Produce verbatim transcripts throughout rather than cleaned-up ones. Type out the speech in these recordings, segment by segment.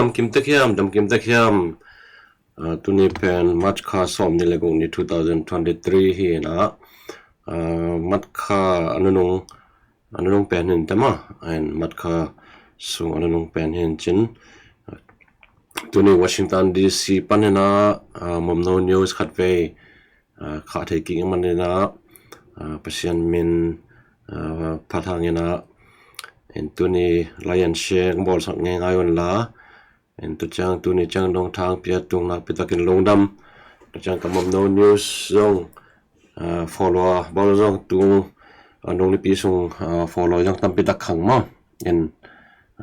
Damkim tek hiam, damkim tek hiam. Ah, tuni pen March kha sawm ni le guk ni two thousand twenty-three hi na. Ah, March kha a nunung, a nunung pen hin tema, and March kha sung a nunung pen hin cin. Tuni Washington D C panin ah, ah, Momno News khat vei, ah, khah thei kik manin ah, ah, Pasian min, ah, phat hangin ah, in tuni lai-an share bawlsak ngeingai un la, in tu ciang tuni ciang dong thang pia tung nakpi takin lungdam. Tu ciang ka Momno News zong, ah, follower bawl zong tung, ah, nung nipi sung, ah, follower zong tampi tak khang maw. In,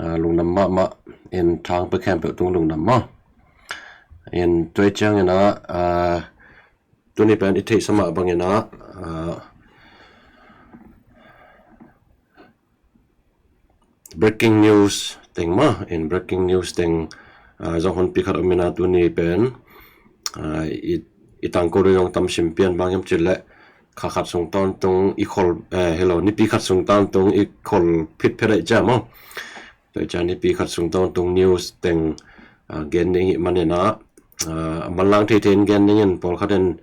ah, lungdam mahmah, in thang pia khempeuh tung lungdam maw. In tua ciangin ah, ah, tuni pen i theihsa mah bangin ah, ah, breaking news teng maw, in breaking news teng, ah, zong hunpi khat om in ah tuni pen, ah, i, i tangko ding zong tam sim pian bang hiam cih leh kha khat sung tawntung i khol, eh, hi lo, nipi khat sung tawntung i khol phitphet ahih ciang maw. Tua ciang nipi khat sung tawntung news teng, ah, gen ding i hih manin ah, ah, a manlang theithei in gen dingin pawlkhat in,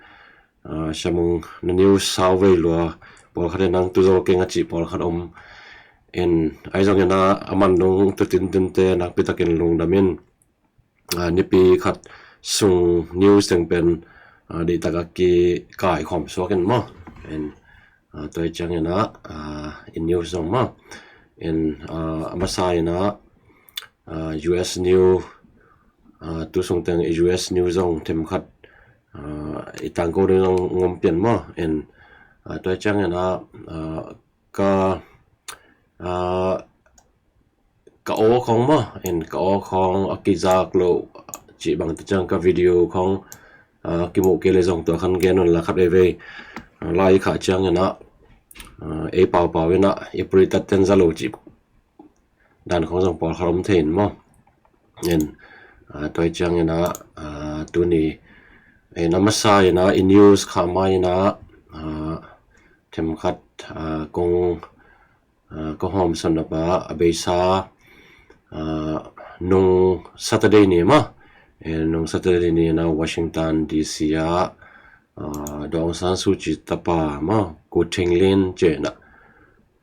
ah, Sia Mung na news sau vei lua, pawlkhat in nang tu zo keng a cih pawlkhat om. In ahi zongin ah a man dong tu tintinte nakpi takin lungdam in, ah, nipi khat sung news teng pen, ah, deihtak a kikaikhawm suak in maw. In, ah, tua ciangin ah, ah, in news zong maw. In, ah, a masa in ah, ah, U S news, ah, tu sung teng U S news zong themkhat, ah, i tangko ding zong ngom pian maw. In, ah, tua ciangin ah, ah, ka, ah, ka aw khawng maw, in ka aw khawng a kizak lo cih bang ta ciang ka video khawng, ah, kimuh kei le zong tua khan gen un la khat veivei, ah, lai khah ciangin ah, ah, ei paupau in ah i puritat ten za lo cih dan khawng zong pawlkhat om thei in maw. In, ah, tua ciangin ah, ah, tuni, in a masa in ah i news khah mai in ah, ah, themkhat, ah, kong, ah, ka hawmsawn nop a, a beisa, ah, nung Saturday ni maw, eh, nung Saturday ni na Washington D C ah, ah, Daw Aung San Suu Kyi tapa maw, Gu Theng Lin ci na,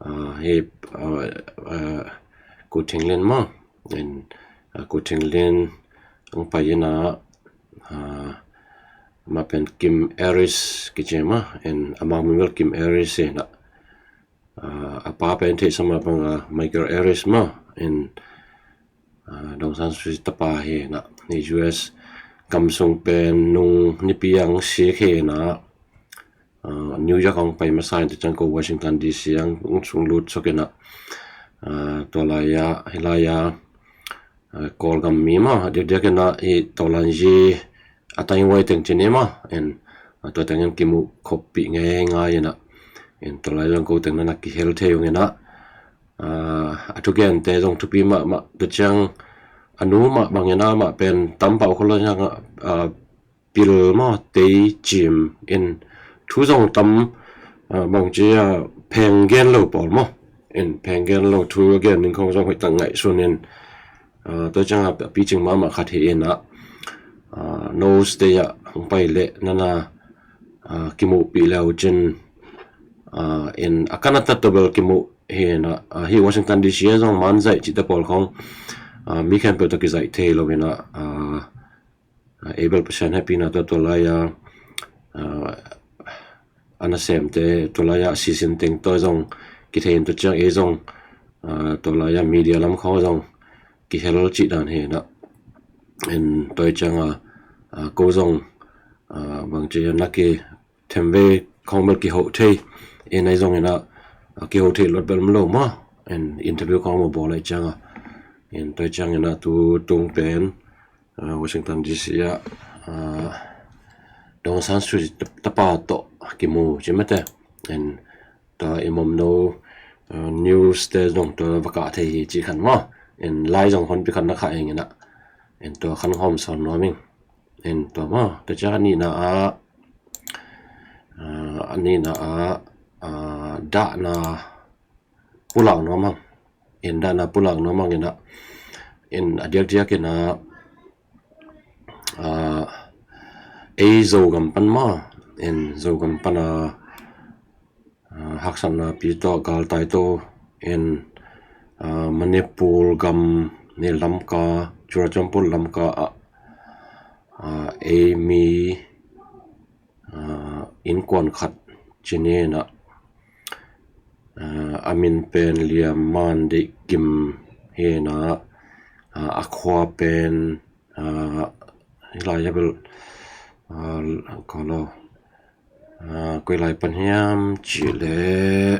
ah, hi, ah, ah, Gu Theng Lin maw, in, ah, Gu Theng Lin ang pai in ah, ah, ma pen Kim Aris kici maw, in a mang min bel Kim Aris hi na. Ah, a pa pen theihsa mah bang a Michael Aris maw, in, ah, Daw Aung San Suu Kyi tapa hi na, ni U S gam sung pen nung nipi ang sik hi na, ah, New York ang pai masa in tu ciang ko Washington D C ang sung lut suk in ah, ah, tua lai-a, hi lai-a, ah, Kawlgam mi maw, a diakdiak in ah i Tawlanyi a Taiwan teng ci ni maw, in, ah, tua teng in kimuh khoppih ngeingai in ah, in tua lai zong ko teng na na kihel thei ung in ah, ah, a thugente zong thupi mahmah, tua ciang a nu mah bangin ah mah pen tam pau khol lo ciang, ah, pil maw, tei cim in thu zong tam, ah, bangci a pheng gen lo pawl maw, in pheng gen lo thu a gen ding khong zong hoih tak ngaihsun in, ah, tua ciang a picing mahmah khat hi in ah, ah, Nose Day ah hong pai leh na na, ah, kimuhpih le uh cin, ah, in a kan a tat tawh bel kimuh hi in ah, ah, hi Washington D C ah zong man zaih cihte pawl khong, ah, mi khempeuh tawh kizaih thei lo in ah, ah, ah, ei bel Pasian hehpihna tawh tua lai-a, ah, a nasemte tua lai-a sisin teng tawh zong kithei in tua ciang ei zong, ah, tua lai-a media lam khawng zong kihel cih dan hi na. In tua ciang a, ah, ko zong, ah, bangci a na ki themvei khawng bel kihoh thei. In ei zong in ah, ah, kihoh thei luat bel om lo maw. In interview khawng maw bawl lai ciang a. In tua ciang in ah tu tung pen, ah, Washington D C ah, ah, Daw Aung San Suu Kyi tapa tawh kimu ci mate. In tua i Momno, ah, news te zong tua va kah thei hi ci khan maw. In lai zong honpi khat na khah ing in ah. In tua khan hawmsawn nuam ing. In tua maw, tua ciang a nihna ah, ah, a nihna ah, ah, dahna pulak nuam hang. In dahna pulak nuam hang in ah, In a diakdiak in a, ah, ei Zogam pan maw, in Zogam pan a, ah, haksatna pi tawh galtai to in, ah, Manipur gam ni Lamka, Churachandpur Lamka ah, ah, ei mi, ah, innkuan khat ci ni in a, ah, a min pen Liaman Deih Kim hi in a, ah, a khua pen, ah, hih lai ah bel, ah, ko lo, ah, koi lai pan hiam cih leh,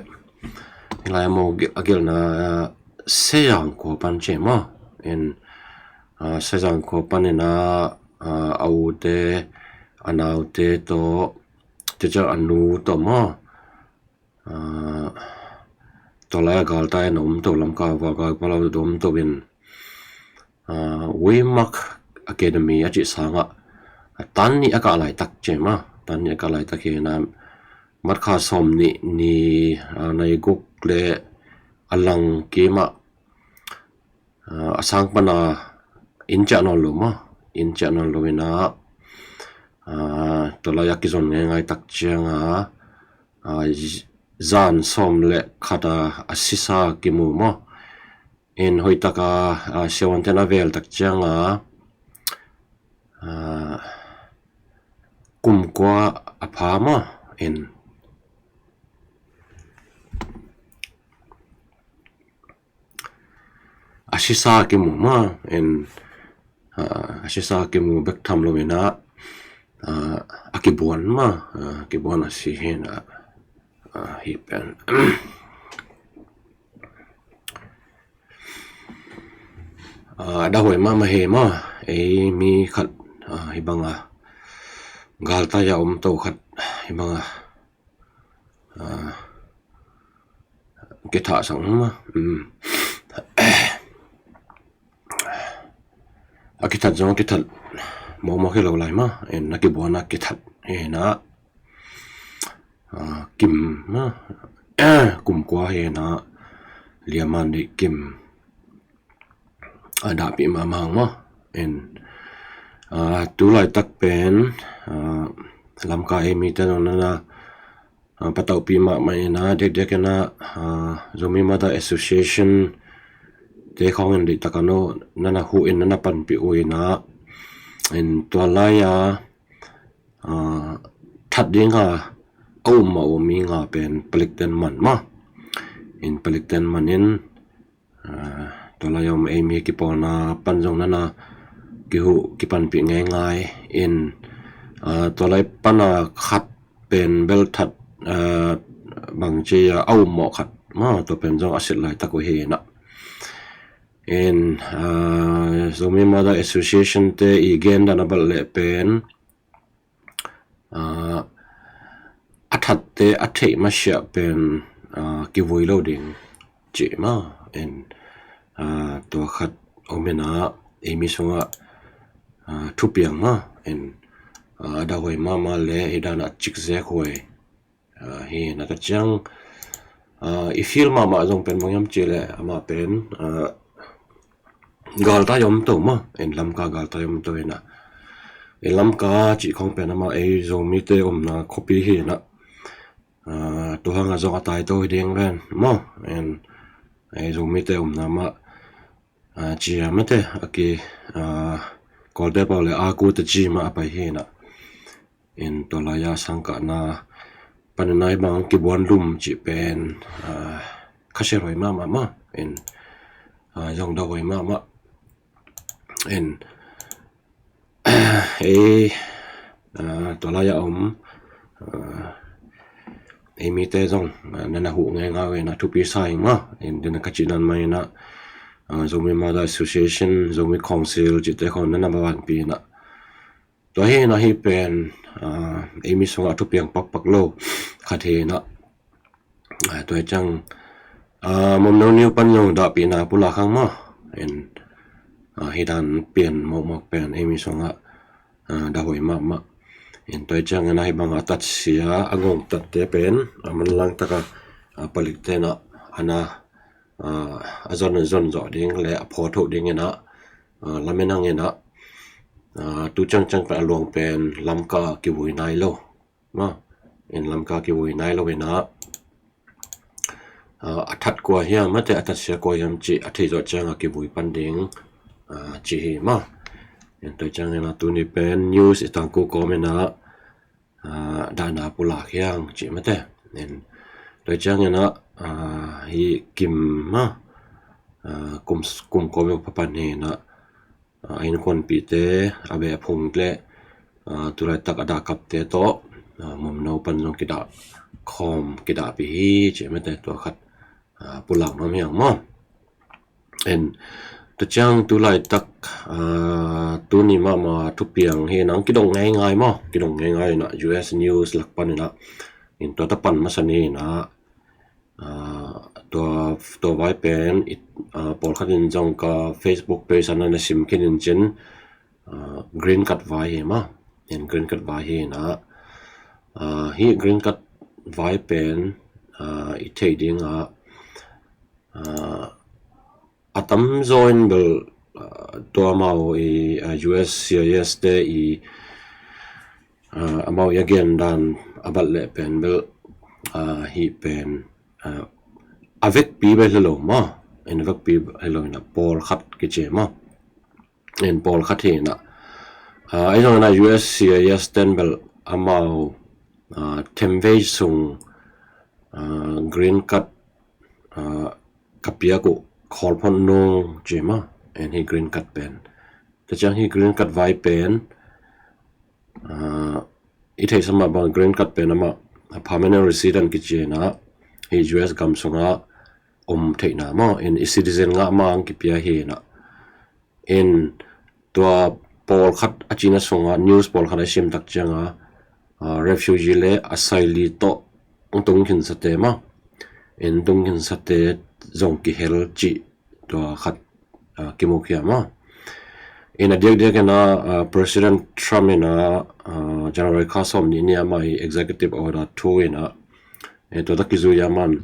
hih lai ah maw, a gelhna, ah, Sezang khua pan ci maw. In, ah, Sezang khua pan in a, ah, a ute, a naute tawh, tua ciang a nu tawh maw, ah, tua lai a galtai in a om to, Lamka ah a galtai palau a om to in, ah, Waymark Academy a cih sang ah, ah, tan nih a kah laitak ci maw, tan nih a kah laitak hi in a, March kha sawm nih ni, ah, nai guk leh a lang kim ah, ah, a sang pan a inn ciah nawn lo maw, inn ciah nawn lo in a, ah, tua lai a kizon ngeingai tak ciang a, ah, zan sawm leh khat a, a sisa kimu maw. In hoih tak a, ah, siavuante'n a vel tak ciang a, ah, kum kua a pha maw, in a sisa kimu maw, in, ah, a sisa kimu bek tham lo in a, ah, a kibuan maw, ah, a kibuan a si hi in a, ah, hih pen, ah, a dahhuai mahmah hi maw, ei mi khat, ah, hih bang a galtai a om to khat hih bang a, ah, kithah sang maw. Um. A kithat zong a kithat mawkmawk hi lo lai maw. In a kibuan a kithat hi in a, ah, Kim maw. Kum kua hi in a, Liaman Deih Kim a dahpih mahmah hang maw. In, ah, tu laitak pen, ah, Lamka ei mite zong na na, ah, patauhpih mahmah in a, diakdiak in a, ah, Zomi Mother Association te khawng in deihtak a na na huh in na na panpih uh in a, in tua lai a, ah, that ding a a um mah uh mi nga pen palikte'n man maw. In palikte'n man in, ah, tua lai a om ei mi kipawlna pan zong na na kihuh kipanpih ngeingai in, ah, tua lai pan a khat pen bel that, ah, bangci a a um mawh khat maw, tua pen zong a silh laitak uh hi in a. In, ah, Zomi Mother Association te i gen dan a bel leh pen, ah, a thatte a theih masiah pen, ah, kivui lo ding cih maw. In, ah, tua khat om in a, ei mi sungah, ah, thupiang maw. In, ah, a dahhuai mahmah leh hih dan a cikzek huai, ah, hi in a, tua ciang, ah, i feel mahmah zong pen bang hiam cih leh amah pen, ah, galtai om to maw. In Lamka galtai om to hi in a, in Lamka cih khawng pen amah ei Zomite omna khuapi hi in a, ah, tua hang a zong a tai to hi ding ven maw. In ei Zomite omna mah, ah, cia mate a ki, ah, Kawlte pau leh a ku ta ci mah a pai hi in a. In tua lai a sangkahna pan in a hih bang kibuan lum cih pen, ah, khasia huai mahmah maw. In, ah, zong dahhuai mahmah. In, ei, ah, tua lai a om, ah, ei mite zong, ah, na na huh ngeingai uh in a, thupi sa ing maw. In, den a ka cih dan mah in a, ah, Zomi Mother Association, Zomi Council cihte khawng na na vanpih in a, tua hi in a, hih pen, ah, ei mi sungah a thupiang pakpak lo khat hi in a. Ah, tua hi ciang, ah, Mawmno News pan zong dahpihna pulak hang maw. In, ah, hih dan pian mawkmawk pen ei mi sungah, ah, dahhuai mahmah. In tua hi ciang in a hih bang a tatsia a ngongtatte pen, ah, manlang tak a, ah, palikte'n a, a na, ah, a zon, a zon zawh ding leh a phawt hoh ding in a, ah, lamen hang inah, ah, tu ciangciang pen a luang pen Lamka kivui nai lo. Ma, in Lamka kivui nai lo inah, ah, a that kua hiam, mate a that sia kua hiam cih a thei zawh ciangah kivui pan ding, ah, cih hi ma. In tua ciang inah tuni pen news i tangku kawm inah, ah, dahna pulak hiang cih mate. In tua ciang inah, ah, hi Kim ma, ah, kum, kum kawm in phapan hi inah, ah, a innkuanpihte, a beh a phung le, ah, tulaitak a dahkapte tawh, ah, Mumno pan zong kidah khawm, kidahpih hi cih mate, tua khat, ah, pulak nuam hiang maw. En, tua ciang tulaitak, ah, tuni mahmah thupiang hi inah kidong ngeingai maw, kidong ngeingai inah U S news lak pan inah, in tua ta pan masa ni inah, ah, tua, tua vai pen, it, ah, pawlkhat in zong ka Facebook page ah na sim khin in cin, ah, green card vai hi ma. En green card vai hi inah, ah, hi green card vai pen, ah, i theih dingah, ah, a tamzaw in bel, ah, tua amau i, ah, U S C I S te i, ah, amau i a gen dan a bat leh pen bel, ah, hi pen, ah, a vekpi bel hi lo maw. En a vekpi hi lo inah pawlkhat kici maw. En pawlkhat hi inah, ah, ahi zong inah U S C I S ten bel amau, ah, themvei sung, ah, green card, ah, ka piak uh khawl phot nung ci maw. En hi green card pen, tua ciang hi green card vai pen, ah, i theihsa mah bang green card pen amah permanent resident kici inah, hi U S gam sungah om theihna maw, en i citizen ngah mah ang kipia hi inah. En tua pawlkhat a cihna sungah news pawlkhat a sim tak ciangah, ah, refugee le asylum tawh tung khinsate maw, en tung khinsate zong kihel cih tua khat, ah, kimukhia maw. En a diakdiak inah, ah, President Trump inah, ah, January kha sawm nih ni amah i executive order thu inah, eh, tua ta kizui a man,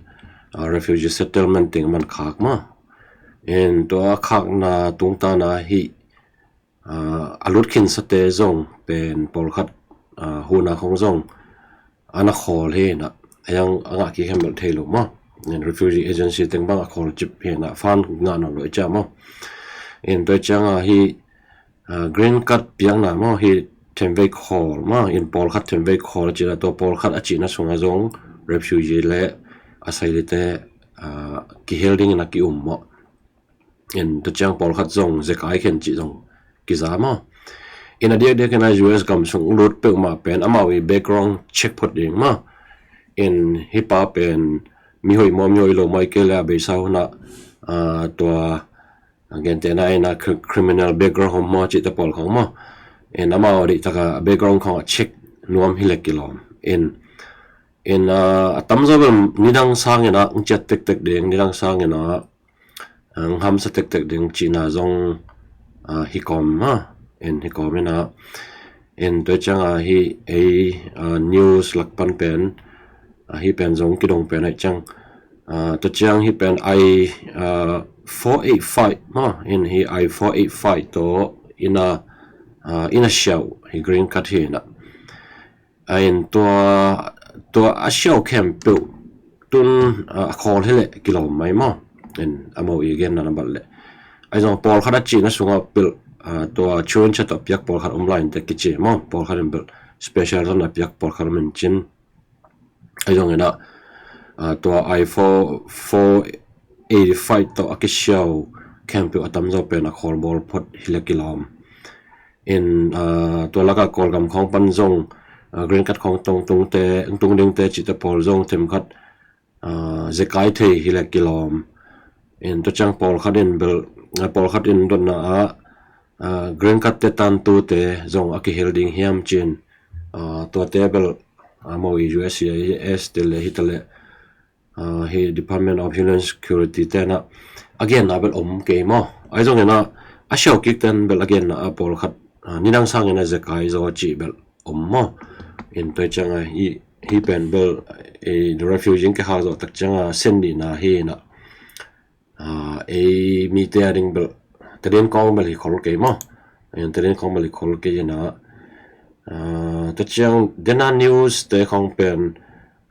ah, refugee settlement teng man khak maw. En tua khakna tungtana hi, ah, a lut khinsate zong pen pawlkhat, ah, huhna khong zong a na khawl hi inah, a yang a ngah kik hiam bel thei lo maw. En refugee agency teng bang a khawl cip hi inah, fan ngah nawn lo i cia maw. En tua ciangah hi, ah, green card piakna maw, hi themvei khawl maw, en pawlkhat themvei khawl a cihna, tua pawlkhat a cihna sungah zong refugee le asylum te, ah, kihel dingin a ki-um maw. En tua ciang pawlkhat zong zekai khen cih zong kiza maw. En a diakdiak inah U S gam sung lut peuhmah pen amau i background check phot ding maw. En hi pa pen mi hoih maw, mi hoih lo maw, i kei le a beisa hunah, ah, tua, ah, gentehna inah cri-, criminal background hom maw cihte pawl khong maw. En amau a deihtak a background khong a check nuam hi le kilawm. En, en, ah, a tamzaw bel nidang sang inah hong ciat tektek ding, nidang sang inah, ah, hong hamsa tektek ding cihna zong, ah, hi kawm maw. En hi kawm inah, en tua ciangah hi ei, ah, news lak pan pen, ah, hi pen zong kidong pen ahi ciang, ah, tua ciang hi pen I, ah, four eight five maw, en hi I four eight five tawh inah, ah, inah siau hi green card hi inah. Ah, en tua, tua a siau khempeuh tun, ah, a khawl hi leh kilawm mai maw. En amau i genna na bat leh, ahi zong pawlkhat a cihna sungah bel, ah, tua chuin chat a piak pawlkhat om lai in te kici maw, pawlkhat in bel special zon a piak pawlkhat om in cin. Ahi zong inah, ah, tua I four, four eighty five tawh a kisiau khempeuh a tamzaw pen a khawl bawl phot hi le kilawm. En, ah, tua laka Kawlgam khawng pan zong, ah, green card khawng tung, tungte, tung dingte cihte pawl zong themkhat, ah, zekai thei hi le kilawm. En tua ciang pawlkhat in bel, ah, pawlkhat in dotna ah, ah, green card te tantute zong a kihel ding hiam cin, ah, tuate bel, ah, amau i U S C I S te le hi ta le, ah, hi Department of Homeland Security tenah a genna bel om kei maw. Ahi zong inah a siau kik ten bel a genna ah pawlkhat, ah, nidang sang inah zekai zaw cih bel om maw. En tua ciangah hi, hi pen bel, eh, refugee in kihak zawh tak ciangah sen dihna hi inah, ah, ei mite a ding bel Tadin kong bel hi khol kei maw. Tadin kong bel hi khol kei ina, tua ciang dena news te khong pen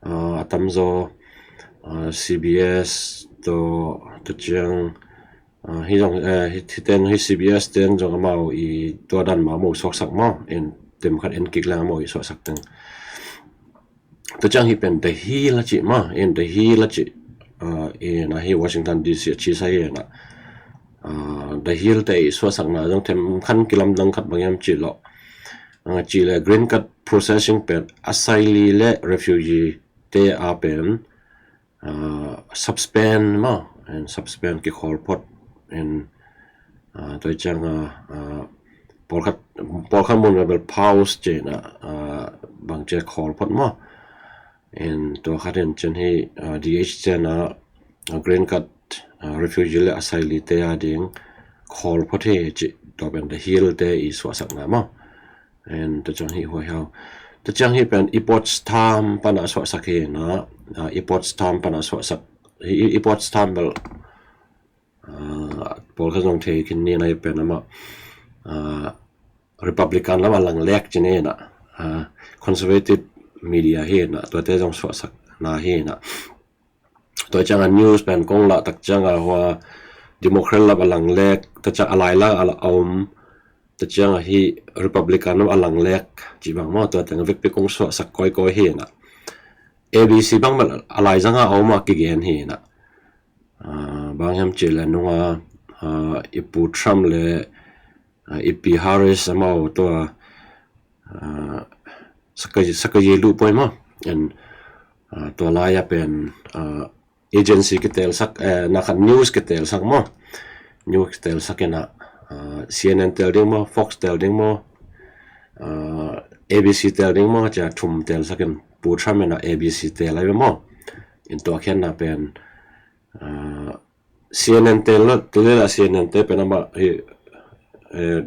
a tamzaw C B S tua, tua ciang hi zong hi ten hi C B S ten zong amau i tua dan mah amau suaksak maw, en tem khat en kik leng amau i suaksak teng. Tua ciang hi pen The Hill a cih maw, en The Hill a cih ina hi Washington D C a cih sa hi ina. The Hill te i suaksakna zong tem khan kilamdang khat bang hiam cih lawh, cih le green card processing pen asylum le refugee te a pen suspend maw, en suspend kikhol phot, en tua ciang pawlkhat pawlkhat mun bel pause cihna bang ci khol phot maw. En tua khat in cin hi D H cihna green card refugee le asylum te a ding khol phot hi cih tua pen The Hill te i suaksakna maw. En tua ciang hi huai hau. Tua ciang hi pen Epoch Times pana suaksak hi na, Epoch Times pana suaksak hi, Epoch Times bel pawlkhat zong thei khin ni na hi pen amah Republican lam a langlek ci ni na, conservative media hi na, tuate zong suaksakna hi na. Tua ciang a news pen kong lah tak ciang a hua Democrat lam a langlek, tua ciang a lailang a om, tua ciang a hi Republican lam a langlek ci bang maw, tua teng vekpi kong suaksak kawikawi hi na. A B C bang bel a laizang a om a kigen hi na. Bang hiam cih le nunga i Pu Trump le i Pi Harris amau tua sakayi lu poi maw. En tua lai a pen agency kitelsak, na khat news kitelsak maw. News kitelsak ina C N N tel ding maw, Fox tel ding maw, A B C tel ding maw, cia thum telsak in Pu Trump ina A B C tel ai maw. In tua khiatna pen C N N te lo, tu le la C N N te pen amah hi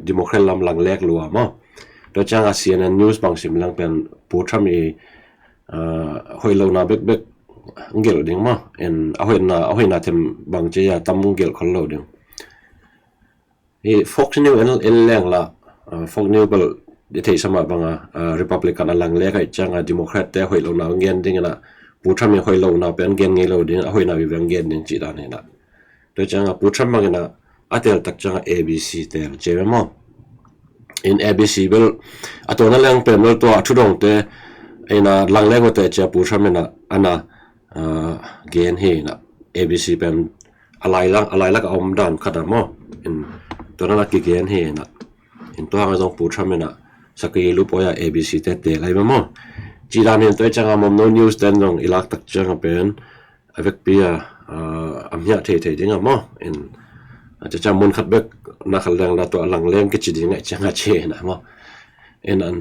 Democrat lam langlek lua maw. Tua ciang a C N N news bang sim leng pen Pu Trump i hoih lohna bekbek gelh ding maw. En a hoihna, a hoihna them bang ci a tam gelh khol lo ding. Hi Fox News en, en leng la Fox News bel i theihsa mah bang a Republican a langlek ai ciang a Democrat te hoih lohna gen ding ina, Pu Trump i hoih lohna pen gen ngei lo ding, a hoihna vive gen ding cih dan ina. Tua ciang a Pu Trump bang ina a tel tak ciang a A B C tel ci ve maw. In A B C bel a tuana leng pen bel tua a thudong te ina langlek ua te cia Pu Trump ina ana gen hi ina. A B C pen a lailang, a lailak a om dan khat a maw. In tua dan a kigen hi ina. In tua hang zong Pu Trump ina sakayi lu poi a A B C te tel ai maw. Ci dan in tua ciang a Momno News ten zong i lak tak ciang a pen a vekpi a a miah thei thei ding a maw. In a ciang mun khat bek na khat leng la tua a langleng kici ding a ciang a ci ina maw. In an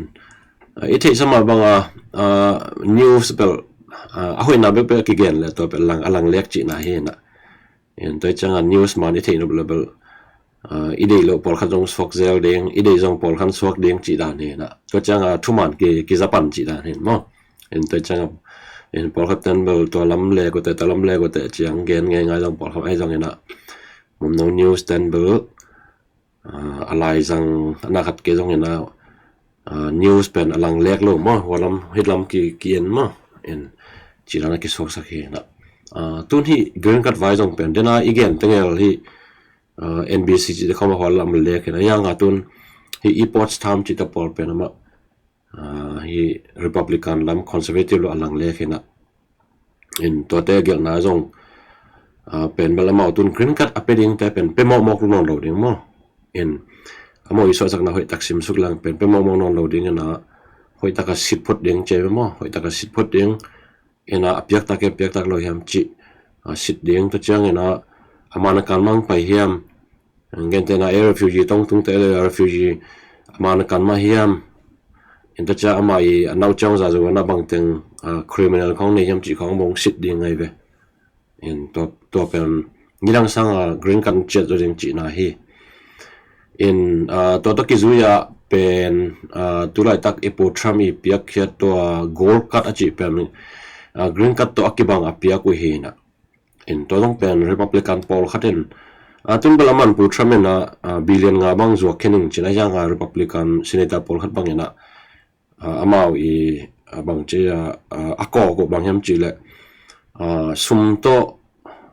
i theihsa mah bang a news bel a hoihna bekbek a kigen le tua bel lang, a langlek cihna hi ina. En tua ciang a news man i theih nop le bel i deih lo pawlkhat zong suak zel ding, i deih zong pawlkhat suak ding cih dan hi ina. Tua ciang a thuman ki, kiza pan cih dan hi maw. En tua ciang a en pawlkhat ten bel tua lam le kute, tua lam le kute ciang gen ngei ngai zong pawlkhat ai zong ina. Momno News ten bel a laizang ana khat kei zong ina news pen a langlek lo maw, hua lam hi lam ki, ki en maw. En ci dan a kisuaksak hi ina. Tun hi green card vai zong pen dena i gen tengel hi N B C ci te khawm a hua lam lek hi na. Yang a tun hi Epoch Times ci te pawl pen amah hi Republican lam, conservative lo a langlek hi na. In tuate gelhna zong pen bel amau tun green card a pe ding te pen pe mawkmawk nawn lo ding maw. In amau i suahsakna hoih tak simsuk lang pen pe mawkmawk nawn lo ding ina, hoih tak a sit phot ding ci ve maw, hoih tak a sit phot ding. Ina a piak tak hiam, piak tak lo hiam cih a sit ding. Tua ciang ina a man a kan mang pai hiam, gentehna ei refugee tong tungte ei refugee a man a kan mah hiam. In tua ciang amah i a nau ciang zazu a na bangteng criminal khong nei hiam cih khong mong sit ding ngai ve. In tua, tua pen nidang sang a green card ciat zaw ding cihna hi. In tua tawh kizui ah pen tulaitak i Pu Trump i piakkhiat tua gold card a cih pen green card tawh a kibang a piak uh hi na. In tua zong pen Republican pawlkhat in A tun bel a man Pu Trump in a, a, billion nga bang zuak khin ing ci-in a, hiang a Republican senator pawlkhat bang in a, a, amau i, a, bang ci a, a, a kawk uh bang hiam cih leh, a, sum tawh,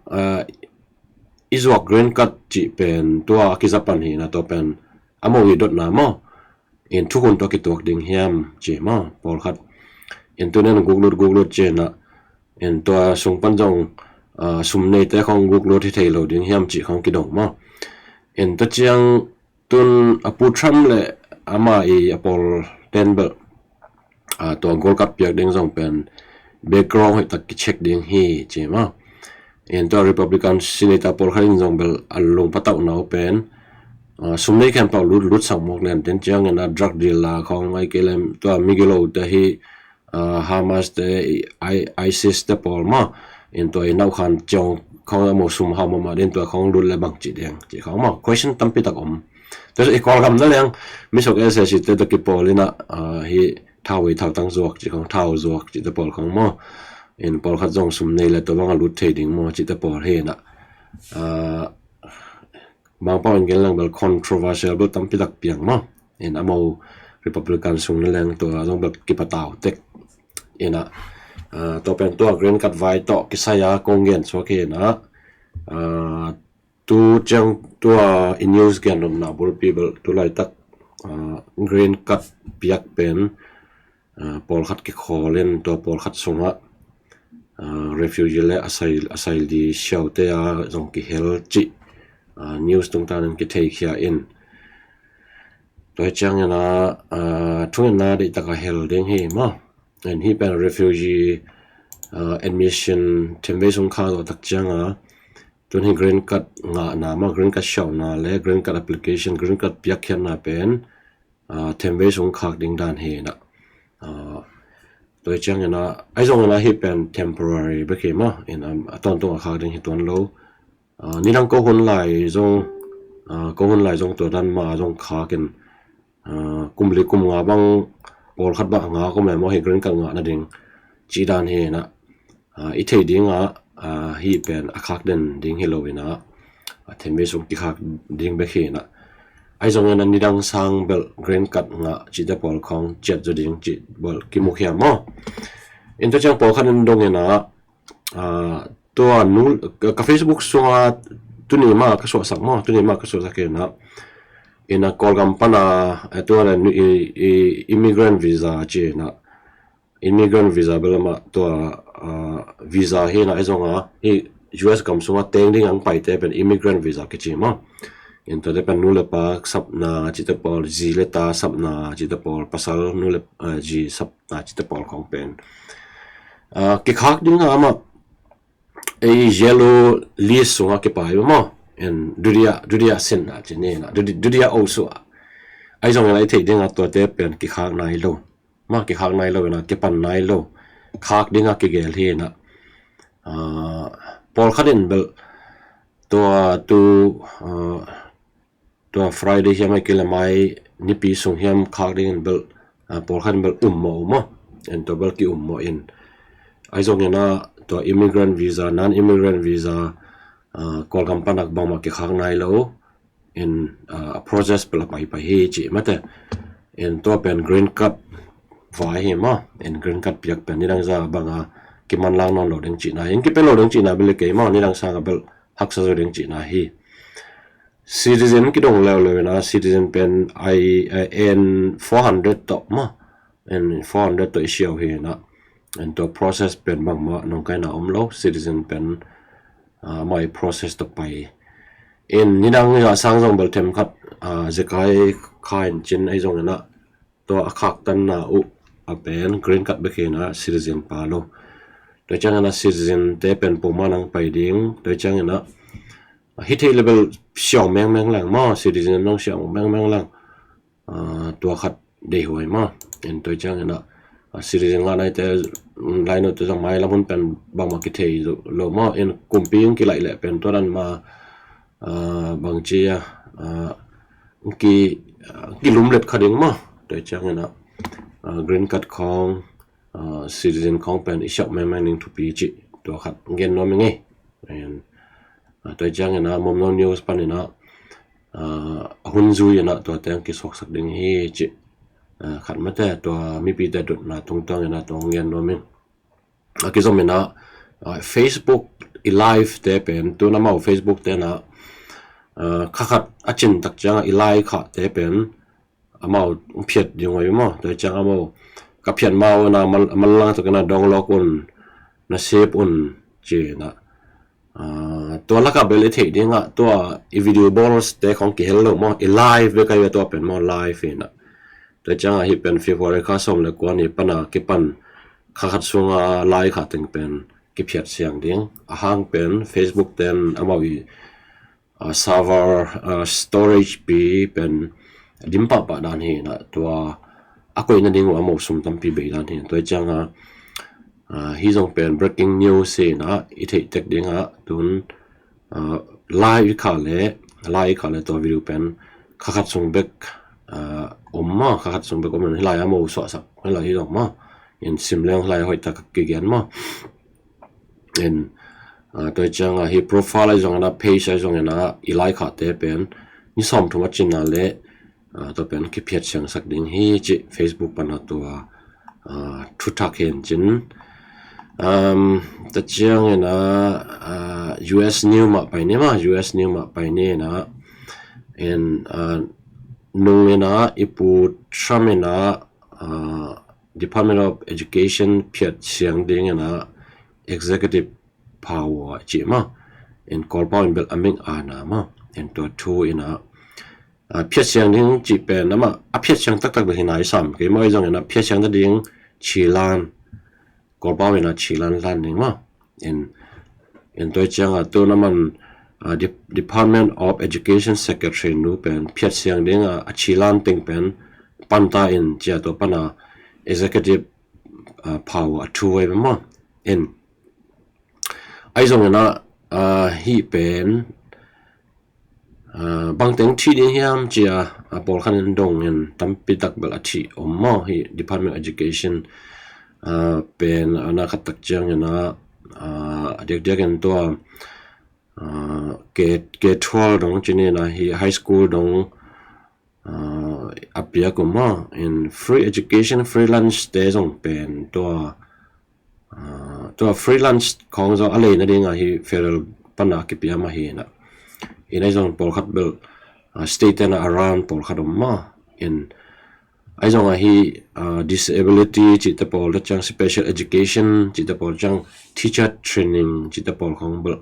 a, i zuak green card cih pen tua a kiza pan hi na, tua pen amau i dotna maw, in thukhun tawh kituak ding hiam ci maw, pawlkhat in tun in guklut guklut ci-in a, in tua sung pan zong, a, sum neite khong guklut hi thei lo ding hiam cih khong kidong maw. In tua ciang tun a Pu Trump le ama i a pawl ten bel, a, tua gold card piak ding zong pen background hoih tak kicheck ding hi ci maw. In tua Republican senator pawlkhat in zong bel a lungpatauhna uh pen, a, sum nei khempeuh lut, lutsak mawk lian ten ciangin a drug dealer khong ai kei lem tua migilote hi, a, Hamas te, i, I, ISIS te pawl maw, in tua i nauhkhan ciang khong a maw sum hau mahmah din tua khong lut le bang ci ding ci khong maw, question tampi tak om. Tua i Kawlgam na leng mi suk S S C te tua kipawl in a, a, hi thau i thautang zuak ci khong, thau zuak ci te pawl khong maw, in pawlkhat zong sum nei le tua bang a lut thei ding maw ci te pawl hi na, a, Mangpau in gen lang bel controversial bel tampi tak piang maw. In amau Republican sung na leng tua zong bel kipatau tek. In a, a, tua pen tua green card vai tawh kisai a kong gen suak hi na, a, tu ciang tua i news gen nopna bulpi bel tu laitak, a, green card piak pen, a, pawlkhat kikhawl in tua pawlkhat sungah, a, refugee le a sai, a sai li siaute a zong kihel cih, a, news tungtawn in kitheikhia in. Tua hi ciangin a, a, thungetna deihtak a hel ding hi maw. In hih pen refugee, a, admission themvei sung khak zawh tak ciang a, tun hi green card ngahna maw, green card siauhna le green card application, green card piakkhiatna pen, a, themvei sung khak ding dan hi na. A, tua hi ciangin a, ahi zongin a hih pen temporary bek hi maw, in a, a tawntung a khak ding hi tuan lo. A, nidang ko hun lai zong, a, ko hun lai zong tua dan mah a zong khak in, a, kum li kum nga bang pawlkhat bang a ngak om le maw hi green card ngah nading cih dan hi na. A, i theih ding a, a, hih pen a khak den ding hi lo in a, a themvei sung kikhak ding bek hi na. Ahi zongin a nidang sang bel green card ngah cihte pawl khong ciat zaw ding cih bel kimukhia maw. In tua ciang pawlkhat in dong in a, a, tua nu, ka, ka Facebook sunga tuni mah ka suahsak maw, tuni mah ka suahsak hi na. In a Kawlgam pan a, a, tua na nu, i, i, immigrant visa ci na. Immigrant visa bel amah tua, a, visa hi na, ahi zong a, hi U S gam sunga teng ding ang paite pen immigrant visa kici maw. In tuate pen nu le pa sapna cihte pawl, zi le ta sapna cihte pawl, pasal nu le, a, zi sapna cihte pawl khong pen, a, kikhak ding a amah ei yellow list sunga kipai maw. In dudia, dudia sin a ci ni na, dudi, dudia osu a. Ahi zongin a i theih ding a tuate pen kikhak nai lo. Mah kikhak nai lo in a, kipan nai lo. Khak ding a kigel hi na. A, pawlkhat in bel tua tu, a, tua Friday hiam ahih kei leh mai nipi sung hiam khak ding in bel, a, pawlkhat in bel um mawh uh maw. In tua bel ki um mawh in. Ahi zongin a tua immigrant visa, non-immigrant visa, a, Kawlgam pan a bangmah kikhak nai lo. In, a, a process bel a paipai hi ci mate. In tua pen green card vai hi maw. In green card piak pen nidang za bang a kimanlang nawn lo ding cihna hi. In kipia lo ding cihna bel hi kei maw. Nidang sang a bel haksa zaw ding cihna hi. Citizen kidong leuleu in a, citizen pen ai, ai en four hundred tawh maw. En four hundred tawh i siau hi na. En tua process pen bangmah nong kaina om lo, citizen pen, a, mai process tawh pai. En nidang za sang zong bel themkhat, a, zekai kha in cin ahi zongin a, tua a khaktanna uh a pen green card bek hi na, citizen pa lo. Tua ciangin a citizen te pen poma nang pai ding, tua ciangin a, a, hi thei le bel siau mengmeng lang maw, citizen nong siau mengmeng lang. A, tua khat deih huai maw. En tua ciangin a, a, citizen ngah naite, mm, lainawte zong mailam hun pen bangmah kithei lo maw. En kumpi hong kilaih leh pen tua dan mah, a, bangci a, a, ki, a, kilumlet kha ding maw. Tua ciangin a, a, green card khong, a, citizen khong pen i siau mengmeng ding thupi cih tua khat gen nuam ing ei. En, Tua ciangin a Momno News panin a hun zui in a tua teng kisuaksak ding hi ci. Khat mate tua mipite dotna tungtang in a tua hong gen nuam ing. A kizom in a Facebook i live te pen, tun amau Facebook te na kha khat a cin tak ciang i live khah te pen amau phiat ding uh hi maw. Tua ciang amau ka phiat mau na man lang tuk in a dong lawk un, na sep un ci na. Tua laka bel i theih ding a tua i video balls te khong kihel lo maw, i live bek a hi a tua pen maw, live hi na. Tua ciang a hi pen February kha sawm le kua ni pana kipan kha khat sunga live khah teng pen kiphiat siang ding. A hang pen Facebook ten amau i server storage pi pen dim pahpah dan hi na, tua a koih nading uh amau sum tampi bei dan hi. Tua ciang a hi zong pen breaking news hi na, i theih tek ding a tun live khah le, live khah le tua video pen kha khat sung bek om maw, kha khat sung bek om in hi lai amau suahsak hi lai hi zong maw. In sim leng hi lai hoih tak kigen maw. In tua ciang a hi profile a zong in a, page a zong in a, i live khah te pen ni sawm thum a cin na le tua pen kiphiat siangsak ding hi ci Facebook pana tua thuthak hi in cin. Tua ciang in a US New mah pai ni maw, US New mah pai ni in a, in nung in a i Pu Trump in a Department of Education phiat siang ding in a executive power ci maw. In Kawlpau in bel a ming a na maw. In tua thu in a phiat siang ding ci pen amah a phiat siang taktak bel hi na i sam kei maw, i zong in a phiat siang ta ding cilan, Kawlpau in a cilan lan ding maw. In, in tua ciang a tun aman Department of Education Secretary nu pen phiat siang ding a cilan teng pen panta in cia tua pana executive power a thu ai maw. In ai zong in a hi pen bangteng thih ding hiam cia pawlkhat in dong in tampi tak bel a thih om maw hi Department of Education pen a na khat tak ciang in a diakdiak in tua K, K twelve dong cinin a hi high school dong a piak um maw. In free education, free lunch te zong pen tua tua free lunch khong zong a lei nading a hi federal pana kipia mah hi na. In ai zong pawlkhat bel state tena a ran pawlkhat om maw. In ai zong a hi disability cihte pawl, tua ciang special education cihte pawl, ciang teacher training cihte pawl khong bel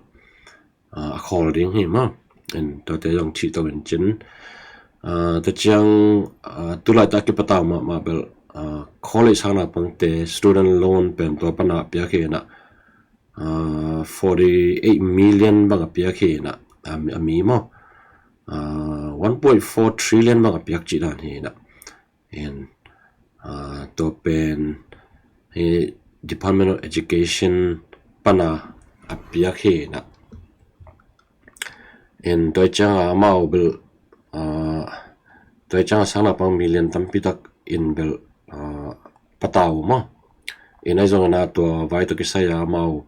a khawl ding hi maw. In tuate zong thih to in cin. Tua ciang tulaitak kipatau mahmah bel college sang naupangte student loan pen tua pana piak hi na, forty eight million bang a piak hi na, a mi maw. One point four trillion bang a piak cih dan hi na. In tua pen hi Department of Education pana a piak hi na. In tua ciang a amau bel tua ciang a sang naupang million tampi tak in bel patau maw. In ai zong in a tua vai tua kisai a amau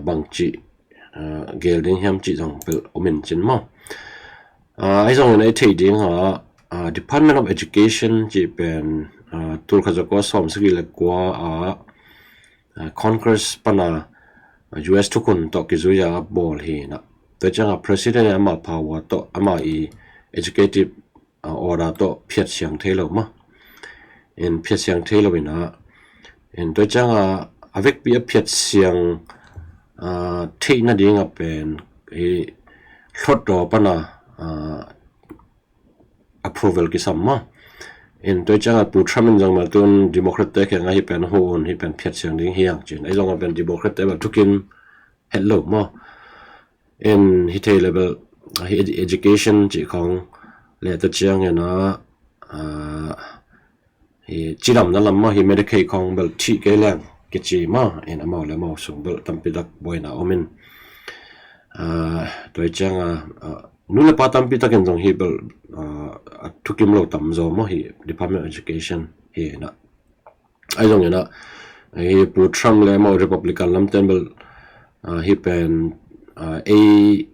bangci gel ding hiam cih zong bel om in cin maw. Ai zong in a i theih ding a Department of Education cih pen tulkhat zakua sawm sagih le kua a Congress pana US thukhun tawh kizui a bawl hi na. Tua ciang a president in ama power tawh, ama i executive order tawh phiat siang thei lo maw. In phiat siang thei lo in a, in tua ciang a a vekpi a phiat siang theih nading a pen hi hlawtdaw pana approval kisam maw. In tua ciang a Pu Trump in zong mah tun Democrat te kiang a hi pen hun hi pen phiat siang ding hi ang cin. Ai zong a pen Democrat te mah thukim het lo maw. In hi thei le bel hi education cih khong le tua ciang in a hi cidamna lam maw, hi Medicaid khong bel thih kei leng kici maw. In amau le amau sung bel tampi tak buaina om in tua ciang a nu le pa tampi takin zong hi bel a thukim lo tam zaw maw hi Department of Education hi na. Ai zong in a hi Pu Trump le amau Republican lamten bel hi pen ah, ei,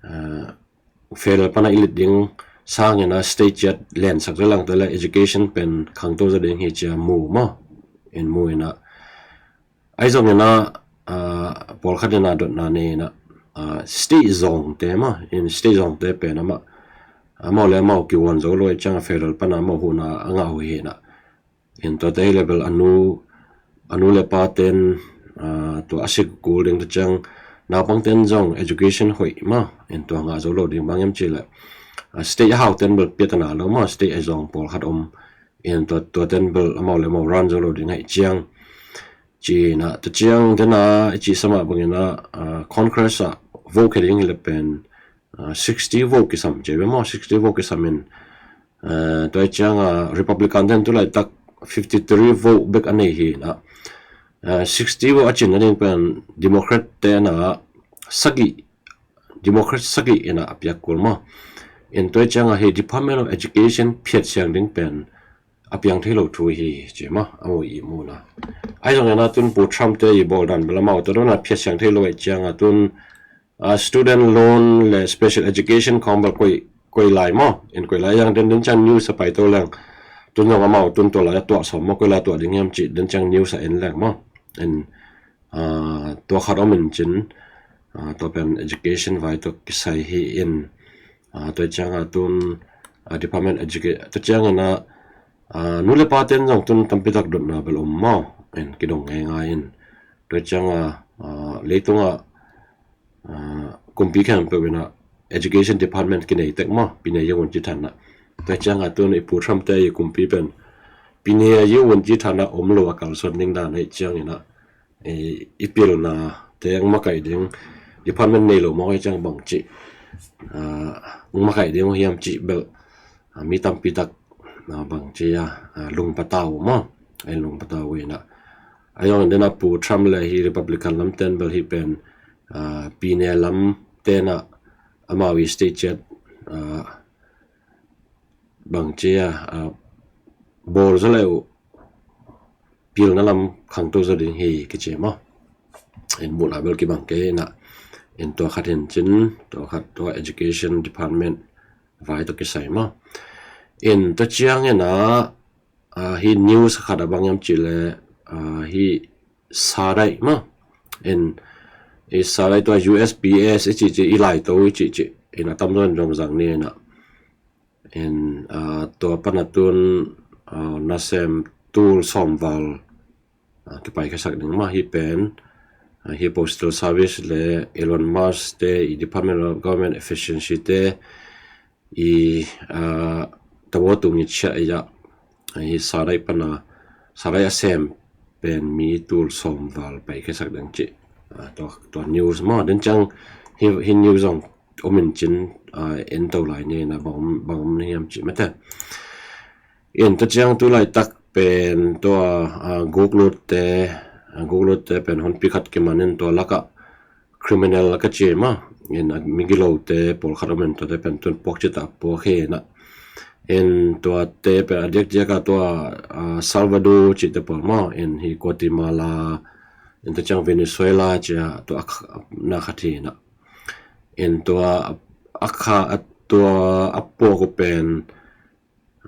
ah, federal pana i lit ding sangin a state ciat lensak zaw leng tale education pen khangto zaw ding hi ci a mu maw, in mu in a. Ahi zongin a, ah, pawlkhat in a dotna nei in a, ah, state zawngte maw, in state zawngte pen amah, amau le amau kiwan zo lo i ciang a federal pana amau huhna a ngah uh hi in a. In tuate hi le bel a nu, a nu le pa ten, ah, tua a sik kul ding, tua ciang naupang ten zong education hoih maw, in tua ngah zo lo ding, bang hiam cih leh, ah, state a hau ten bel piatana lo maw, state a zawng pawlkhat om, in tua, tua ten bel amau le amau run zo lo ding ahih ciang. Ci in a, tua ciang den a i cih sam a bangin a, ah, Congress ah vote khia ding hi le pen, ah, sixty vote kisam ci ve maw, sixty vote kisam in, ah, tua i ciang a Republican ten tu laitak fifty three vote bek a nei hi in a, ah, sixty vote a cinna ding pen Democrat ten a sagih, Democrat sagih in a a piak kul maw. In tua i ciang a hi Department of Education phiat siang ding pen a piang thei lo thu hi ci maw, a mu i mu na. Ahi zongin a tun Pu Trump te i bawl dan bel amau tua dan a phiat siang thei lo ahih ciang a tun, ah, student loan le special education khawng bel koih, koih lai maw. In koih lai a, den, den ciang news a pai to leng. Tun zong amau tun tua lai a tuah sawm maw, koih lai a tuah ding hiam cih den ciang news a en leng maw. In, ah, tua khat om in cin, ah, tua pen education vai tawh kisai hi in, ah, tua ciang a tun, ah, Department Education, tua ciang in a, ah, nu le pa ten zong tun tampi tak dotna bel om maw, in kidong ngeingai in. Tua ciang a, ah, leitung a, ah, kumpi khempeuh in a education department kinei tek maw, Pi Ne Win ci than a. Tua ciang a tun i Pu Trump te i kumpi pen Pi Ne Win ci than a om lo a kalsuan ding dan ahih ciang in a, i, i pilna te ong makaih ding, department nei lo mawk ahih ciang bang ci, ah, ong makaih ding hiam cih bel, ah, mi tampi tak, ah, bang ci a, ah, lungpatau maw, a lungpatau in a. Ahi zongin den a Pu Trump le hi Republican lam ten bel hi pen, ah, Pi Ne lam ten a amau i state ciat, ah, bang ci a, ah, bawl zaw le uh pilna lam khangto zaw ding hi kici maw. In muhna bel kibang kei in a, in tua khat hin cin, tua khat tua education department vai tawh kisai maw. In tua ciang in a, ah, hi news khat a bang hiam cih leh, ah, hi Sadaih maw. In i Sadaih tua U S P S i cih cih, i lai to i cih cih, in a tamzaw in zong zang ni in a. In, ah, tua pan a tun, ah, nasem tul sawmval, ah, kipai khiasak ding maw hi pen, ah, hi postal service le Elon Musk te i Department of Government Efficiency te i, ah, tabo tung i ciah i ah, ah, hi Sadaih pan a, Sadaih a sem pen mi tul sawmval pai khiasak ding cih, ah, tua, tua news maw. Den ciang hi, hi news zong om in cin, ah, en to lai ni in a bang om, bang om na hiam cih mate. In tua ciang tu laitak pen tua, ah, guklut te, ah, guklut te pen honpi khat kiman in tua lak ah criminal ka ci maw. In a mi gilo te pawlkhat om in tuate pen tun puak cih ta puak hi in a. In tuate pen a diakdiak a tua, ah, Salvador cihte pawl maw. In hi Guatemala, in tua ciang Venezuela ci a tua a kh-, na khat hi in a. In tua a kha, a tua a puak uh pen,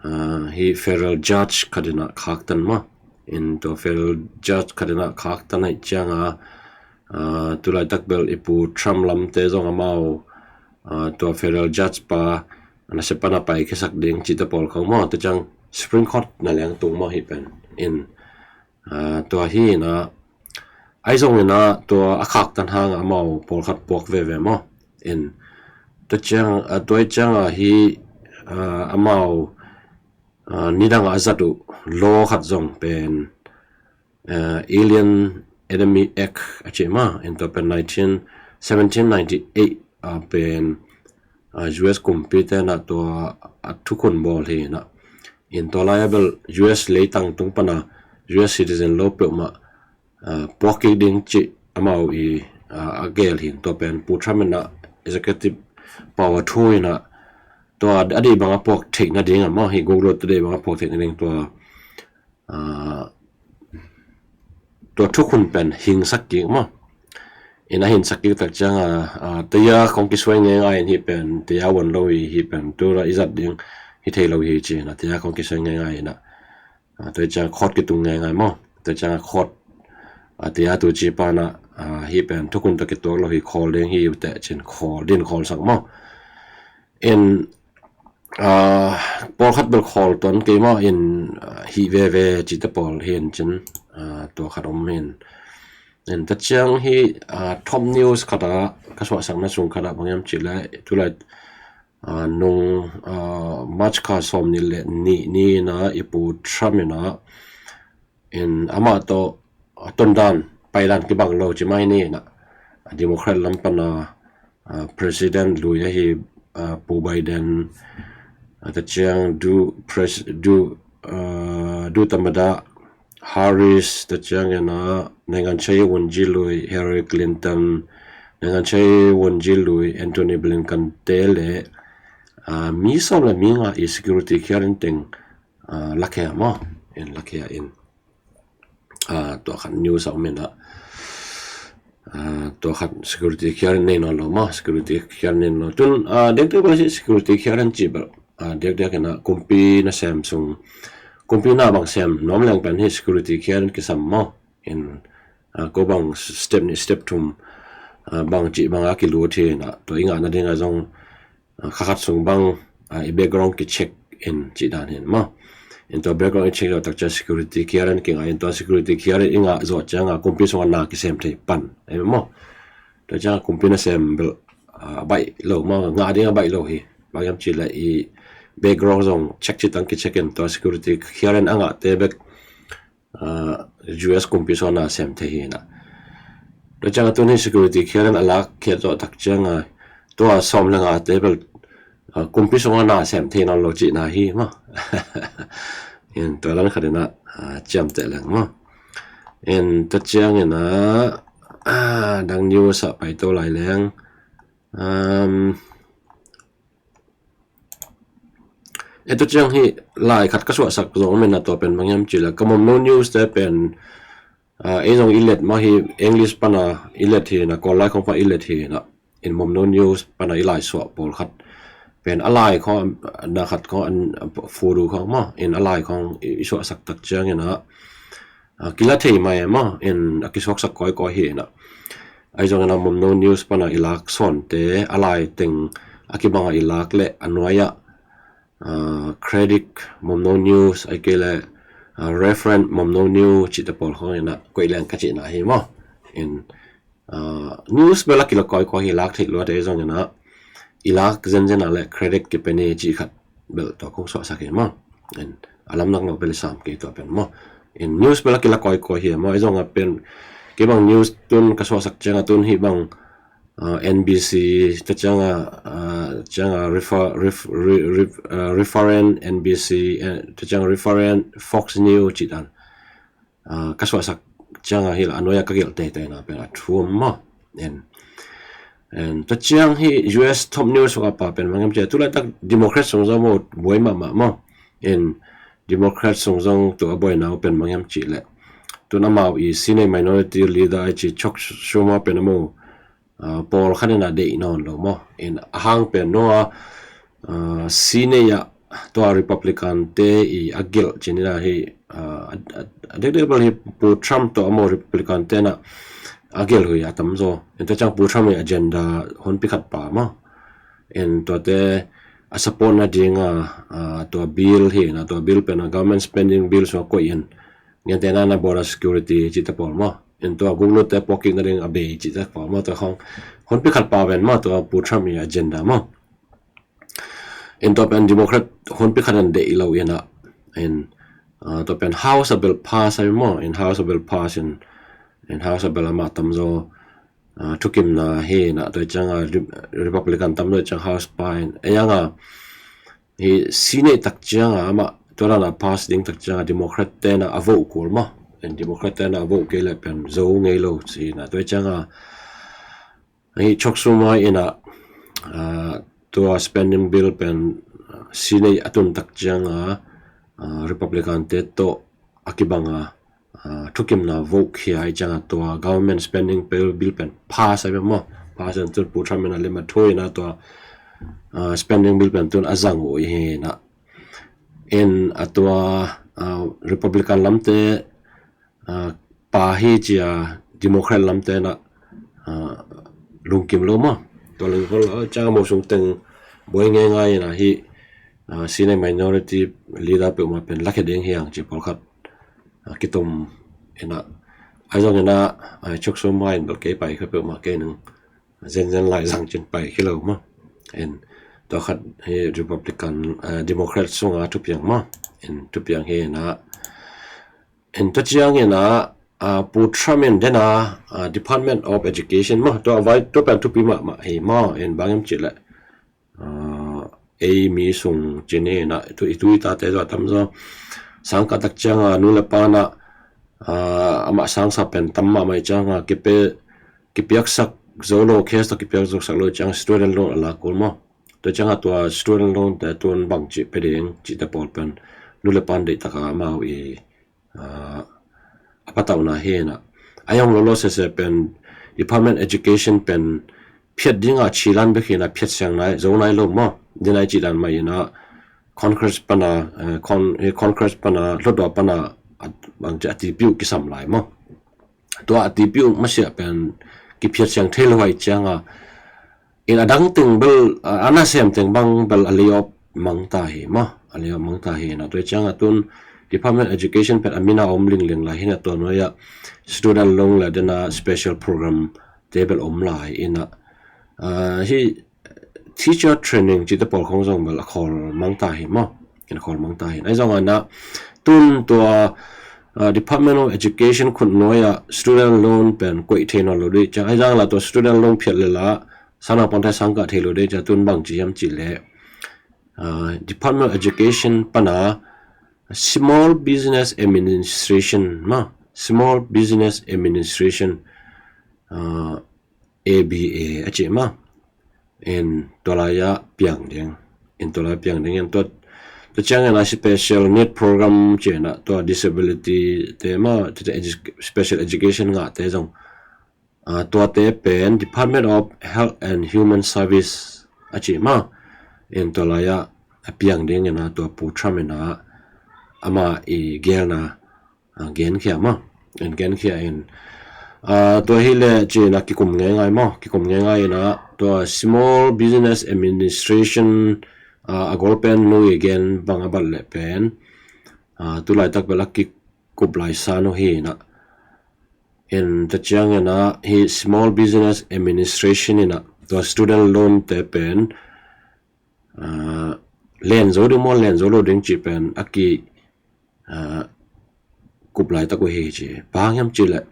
ah, hi federal judge khat in a khaktan maw. In tua federal judge khat in a khaktan ahih ciang a, ah, tu laitak bel i Pu Trump lam te zong amau, ah, tua federal judge pa nasep pan a pai khiasak ding cihte pawl khawng maw. Tua ciang Supreme Court na leng tung maw hi pen. In, ah, tua hi in a, ahi zongin a tua a khaktan hang a amau pawlkhat puak veve maw. In tua ciang, ah, tua ciang a hi, ah, amau, ah, nidang a zat uh law khat zong pen, ah, Alien Enemy Act a ci maw. In tua pen nineteen, seventeen ninety-eight a pen, ah, U S kumpi te in a tua a thukhun bawl hi in a. In tua lai a bel U S leitang tung pan a U S citizen lo peuhmah, ah, puak kik ding cih amau i, ah, a gel hi in. Tua pen Pu Trump in a executive power thu in a tua a deih bang a puak theihna ding a maw, hi guklut a deih bang a puak theihna ding tua, ah, tua thukhun pen hingsak kik maw. in a hinsak kik tak cianga, a, taya kong kisuai ngeingai in hih pen taya wan lo hi, hih pen tua i zat ding hi thei lo hi ci-in a taya kong kisuai ngeingai in a, a, tua ciang khawt kitung ngeingai maw? Tua cianga khawt, a, taya tu ci pana, a, hih pen thukhun tawh kituak lo hi, khawl ding hi uh teh ci-in khawl din khawl sak maw? In, a, pawlkhat bel khawl tuan kei maw in, a, hih veve cite pawl hi in cin, a, tua khat om hi in. In ta ciang hi, a, top news khat a ka suahsakna sung khat a bang hiam cih leh tulai, a, nung, a, March kha sawm nih le nih ni in a i pu Trump in a in amah tawh a tondan paidan kibang lo ci mai ni in a, Democrat lam pan a, a, President lui ahi, a, Pu Biden, a, ta ciang du pres du, a, du tamada Harris, ta ciang in a naingan chai wunji lui Hillary Clinton, naingan chai wunji lui Antony Blinken te le, a, mi sawm le mi nga i security clearance teng, a, lakhia maw? In lakhia in. A, tua khat news a om in a, a, tua khat security clearance nei nawn lo maw? Security clearance nei nawn lo. Tun, a, dengte bang si security clearance ci bel, a, diakdiak in a kumpi na sem sung, kumpi na bang sem nuam leng pen hi security clearance kisam maw? In, a, ko bang step nih step thum, a, bang ci bang a kilut hi in a, tua i ngahna ding a zong, a, kha khat sung bang, a, i background kicheck in cih dan hi in maw? In tua background i check zawh tak ciang security clearance kingah in tua security clearance i ngah zawh cianga kumpi sungah na kisem thei pan. Ei maw? Tua cianga kumpi na sem bel, a, baih lo maw? Ngah ding a baih lo hi. Bang hiam cih leh i background zong check cih tang kicheck in tua security clearance a ngahte bek, a, U S kumpi sungah na sem thei hi in a. Tua cianga tun hi security clearance a lak khiat zawh tak cianga tua sawm le ngate bel, a, kumpi sungah na sem thei nawn lo cihna hi maw? In tua dan khat in a, a, ciamteh leng maw? In ta ciang in a, a, dang news ah paito lai leng. Um, E tu ciang hi lai khat ka suahsak zong om in a tua pen bang hiam cih leh ka Momno news te pen, a, ei zong i let mah hi English pana i let hi in a Kawl lai khong pan i let hi in a in Momno news pana i lai suah pawlkhat pen a lai khong na khat khong an fu du khong maw in a lai khong i, i suahsak tak ciang in a a, kila thei mai maw in a kisuaksak kawikawi hi in a. Ahi zongin a Momno news pana i lak sawnte a lai teng a kibanga i lak le a nuai-ah, a, Critic Momno news ahi kei le, a, Reference Momno news cihte pawl khawng in a koih leng ka cihna hi maw. In a, news bel a kila kawikawi hi lak theih luat ahi zongin a i lak zenzen a le Critic kipia ni cih khat bel tua kong suahsak hi maw. In a lamdang lo bel i sam kei tua pen maw. In news bel a kila kawikawi hi maw. Ahi zong a pen kei bang news tun ka suahsak ciang a tun hi bang, a, N B C te ciang a, a, ciang a refer, ref, re, ref, a, Reference N B C, eh, te ciang a Reference Fox News cih dan a, ka suahsak ciang a hi la a nuai-ah ka gelh teitei na pen a thu om maw. In, in ta ciang hi U S top news sungah pa pen bang hiam cih leh tulaitak Democrat sung zong maw buai mahmah maw. In Democrat sung zong tua a buaina uh pen bang hiam cih leh tun amau i Senate Minority Leader ahi ci Chuck Schumer pen a maw, a, pawlkhat in a deih nawn lo maw. In a hang pen no a, a, Senate ah tua Republican te i a gelh cih in a hi, a, a, a, a dekdek bel hi Pu Trump tawh a maw Republican te in a a gelh uh hi a tamzaw. In tua ciang Pu Trump i agenda honpi khat pa maw. In tuate a support nading a, a, tua bill hi in a tua bill pen a government spending bill sungah koih in gentehna in a border security cihte pawl maw. In tua guklut te puakkik nading a bei cihte pawl maw tua khawng honpi khat pa ven maw tua Pu Trump i agenda maw. In tua pen Democrat honpi khat in deih lo in a in, a, tua pen House a bel pass ahi maw. In House a bel pass in, in House a bel amah tamzaw, a, thukimna hi in a tua ciang a Re-, Republican tamzaw ciang House pa in ei ang a hi Senate tak ciang a amah tua dan a pass ding tak ciang a Democrat te in a a vote kul maw. In Democrat te in a a vote kei le pen zo ngei lo ci in a tua ciang a hi Chuck Schumer in a, a, tua spending bill pen, a, Senate a tun tak ciang a, a, Republican te tawh a kibang a, uh, thukimna vote khia i cianga tua government spending bill, bill pen pass ai maw. Pass an tun Pu Trump in a lim a thu in a tua uh, spending bill pen tun a zang uh i hi na. In a tua uh, Republican lamte uh, pa hi cia Democrat lamte na uh, lungkim lo maw. Tua lungkim lo cianga mo sung teng boi ngai ngai na hi uh, sine minority leader peuhmah pen lakhe ding hiang ci pawlkhat uh, kitum ina a zong ina uh, chuk sum ma in bel kei pai kha peuhmah kei nung zen zen lai zang cin pai khi lo maw. In tua khat hi Republican uh, Democrat sunga thupiang maw. In thupiang hi ina in tua ciang ina uh, Pu Trump in dena uh, Department of Education maw tua vai tua pen thupi mahmah hi maw. In bangim cih leh uh, ei mi sung cin hi na tu i tu i tate zaw tam zaw sangkah tak cianga nu le pa na uh, amah sangsa pen tam mahmah i cianga kipe kipiaksak zo lo case tawh kipiak zo sak lo cianga student loan a la kul maw. Tua cianga tua student loan te tun bang cih pe ding cih te pawl pen nu le pan deih taka amau i uh, a patauhna hi na. A yong lo lo sese pen Department Education pen phiat dinga chilan bek hi na phiat siang nai zo nai lo maw. Dinai cih dan mah ina Congress pana uh, con, Congress pana hlutdawh pana bang cih a tipiuh kisam lai maw. Tua a tipiuh masiah pen kiphiat siang thei lo hai cianga in a dang teng bel uh, a nasem teng bang bel a lay off mang ta hi maw. A lay off mang ta hi na tua cianga tun Department Education pen a mina om lingling lai hi na tua nuai a student loan le dena special program te bel om lai ina uh, hi teacher training cih te pawl khong zong bel a khawl mang ta hi maw. In a khawl mang ta hi na i zong ana tun tua uh, Department of Education khut nuai a student loan pen koih thei nawn lo dih ciang ai zang la tua student loan phiat le la sana pawngte sangkah thei lo dih ciang tun bang ci hiam cih leh uh, Department of Education pana Small Business Administration maw. Small Business Administration uh, A B A a cih maw. In tua lai a piang ding in tua lai piang ding in tua tua ciang in a special need program cih na tua disability te maw tua special education ngah te zong uh, tuate pen Department of Health and Human Service a cih maw. In tua lai a a piang ding in a tua Pu Trump in a ama i gelna uh, genkhia maw. In genkhia in uh, tua hi le cih na kikum ngei ngai maw kikum ngei ngai in a tua Small Business Administration uh, a gol pen nu i gen bang a bat le pen uh, tu laitak bel a kikup lai sa nu hi na. In ta ciang in a hi Small Business Administration in a tua student loan te pen uh, len zo ding maw len zo lo ding cih pen a ki uh, kup laitak uh hi ci. Bang hiam cih leh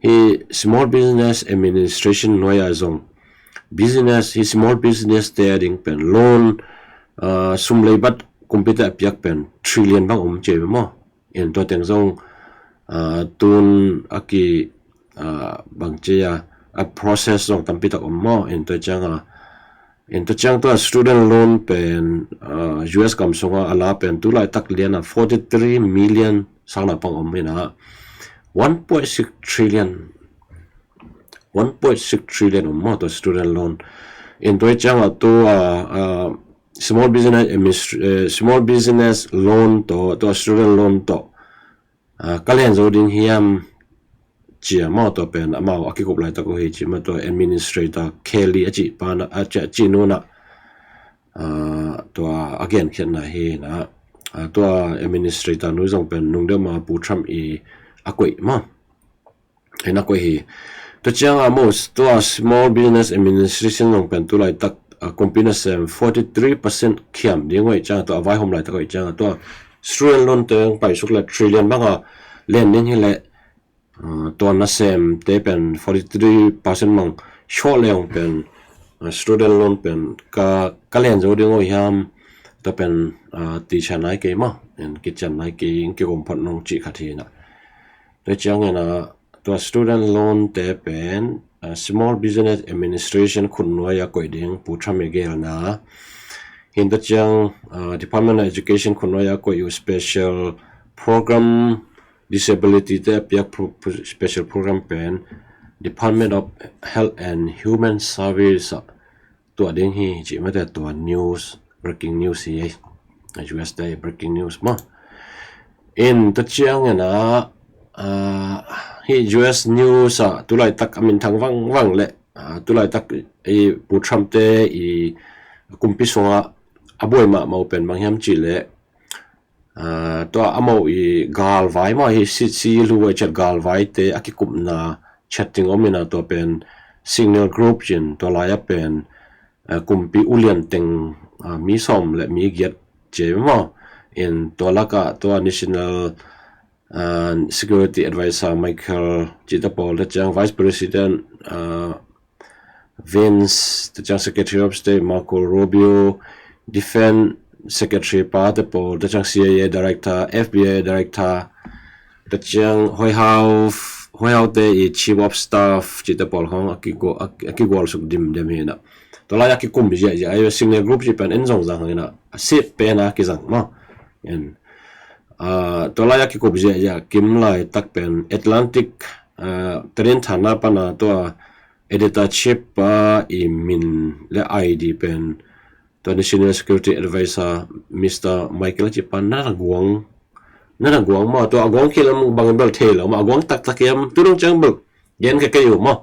hi Small Business Administration nuai a zong business hi small business te a ding pen loan uh, sum lei bat kumpite a piak pen trillion bang om ci maw. In tua teng zong uh, tun a ki uh, bang ci a a process zong tampi tak om maw. In tua cianga in tua ciang tua student loan pen uh, U S gam sunga a la pen tu laitak liana forty three million sang na pang om hi na one point six trillion one point six trillion om maw tua student loan. In tua cianga tua uh, small business administ- uh, small business loan to tua student loan to uh, ka len zo ding hiam cia maw tua pen amau a kikup laitak uh hi ci maw tua administrator Kelly a cih pana a cih a cih nuna uh, tua a genkhiatna hi na uh, tua administrator nu zong pen nung deuh ma Pu Trump i a koih maw. Hi na koih hi tua cianga maw tua Small Business Administration zong pen tu laitak uh, kumpi nasem forty three percent khiam ding uh hi cianga tua a vaihawm laitak uh hi cianga tua student loan teng paisuk le trillion banga len ding hi le uh, tua nasem te pen forty three percent mang short le ong pen uh, student loan pen ka ka len zo ding uh hiam tua pen uh, ti chan nai kei maw. In ki chan nai kei in ki gom phot nong cih khat hi na. Tua ciang in a tua student loan te pen uh, Small Business Administration khut nuai a koih ding Pu Trump i gelna. Hin tua ciang uh, Department of Education khut nuai a koih uh special program disability te a piak pro-, pro-, special program pen Department of Health and Human Service ah tuah ding hi cih mate tua news, breaking news hi ei. U S te breaking news maw. In tua ciang ina, ah, hi U S news ah tulaitak a minthang vangvang le, ah, tulaitak i Pu Trump te i kumpi sungah a buai mahmah uh pen bang hiam cih leh, ah, tua amau i galvai maw, hi si, si luai ciat galvai te a kikupna chatting om ina tua pen Signal Group cin tua lai-a pen, ah, kumpi ulian teng, ah, mi sawm le mi giat ci maw. In tua lakah tua National, ah, Security Advisor Michael cihte pawl, tua ciang Vice President, ah, Vance, tua ciang Secretary of State Marco Rubio, Defense Secretary pate pawl, tua ciang C I A Director, F B I Director, tua ciang White House, White House te i Chief of Staff cihte pawl khong a kigual, a, a kigual suk dimdem hi ina. Tua lai a kikum ziahziah a, Signal Group cih pen en zong zang ina, a sep pen a kizang maw. In, ah, tua lai a kikum ziahziah kim laitak pen Atlantic, ah, tadin thanna pana tua editor chief pa i min le I D pen tua National Security Advisor Mister Michael a cih pa na na guang, na na guang maw, tua a guang khial bang bel thei lo maw, a guang taktak hiam, tu dong ciang bel gen kei kei uh maw.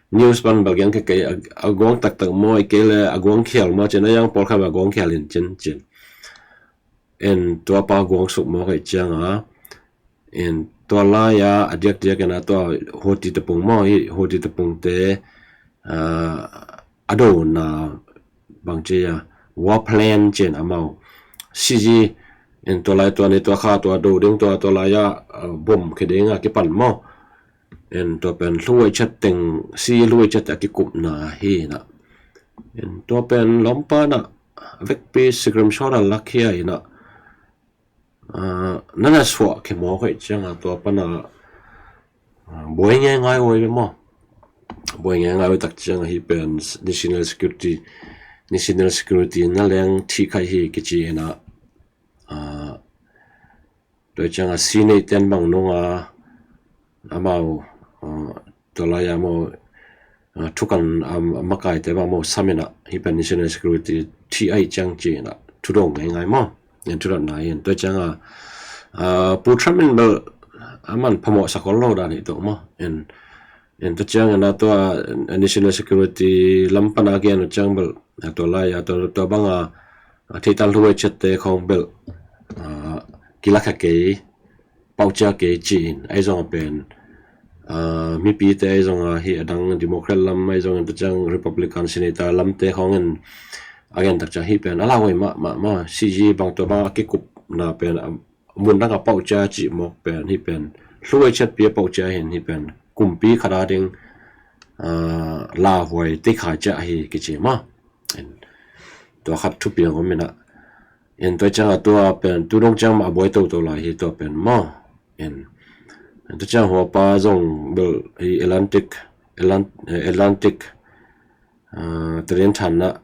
News pan bel gen kei kei, a, a guang taktak maw, i kei le a guang khial maw, cin a yang pawl kha a guang khial in cin cin. En tua pa guang suk maw kei ciang a, en tua lai-a a diakdiak ina tua Houthi tapung maw, hi Houthi tapung te, ah, a dona bang ci a, war plan cin amau siji, en tua lai tua ni tua kha tua do ding tua, tua lai-a, ah, bom khe ding a kipan maw. En tua pen luai ciat teng, si luai ciat a kikupna hi ina. En tua pen lawmpa na vekpi sikrim sawt a lakhia ina, ah, na na suah khe maw kei ciang a tua pana, ah, buai ngeingai uh ei maw. Buai ngeingai uh ei tak ciang a hi pen National Security, National Security na leng thih khai hi kici ina, ah, tua ciang a si nei ten bang nung a amau, ah, tua lai-a amau, ah, thukan, ah, a makaite bang amau sam ina hi pen National Security thih ai ciang ci ina thudong ngeingai maw. En thudon na in tua ciang a, ah, Pu Trump in bel a man phamawh sakol lo dan hi tua maw. En, en tua ciang ina tua, ah, National Security lam pana gen uh ciang bel, ah, tua lai-a tua, tua bang a, ah, theitan luai ciat te khong bel, ah, kilakha kei, paucia kei ci in, ahi zong a pen, ah, mipite ahi zong a hi a dang Democrat lam ahi zong in tua ciang Republican Senator lamte khong in a gen tak ciang hi pen a lauhuai mahmah maw, siji bang tua bang a kikupna pen, ah, mun dang a paucia cih mawk pen hi pen luai ciat pi a paucia hin hi pen kumpi khat a ding, ah, lauhuai tei kha ciah hi kici maw. En, tua khat thupi ang om ina. En tua ciang a tua pen tu dong ciang mah a buai toto lai hi tua pen maw. En, en tua ciang hua pa zong bel hi Atlantic, Atlan-, eh, Atlantic, ah, tadin thanna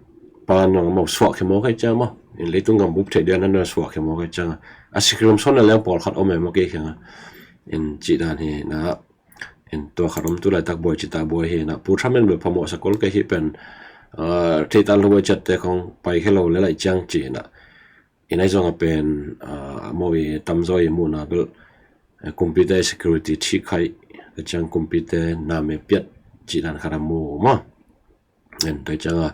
pa nung amau suah khe maw kei ciang maw. En leitung gam bup thei dian na suah khe maw kei ciang a, a sikrim sawt na leng pawl khat om ei maw kei khiang a. En cih dan hi ina. En tua khat om tu laitak buai cita buai hi ina. Pu Trump in bel phamawh sakol kei hi pen, ah, theitan luai ciat te khong pai khe lo le lai ciang ci ina. Ina ahi zong a pen, ah, amau i tamzaw i muhna bel, eh, kumpite security thih khai, tua ciang kumpite na me piat cih dan khat a mu maw. En tua ciang a,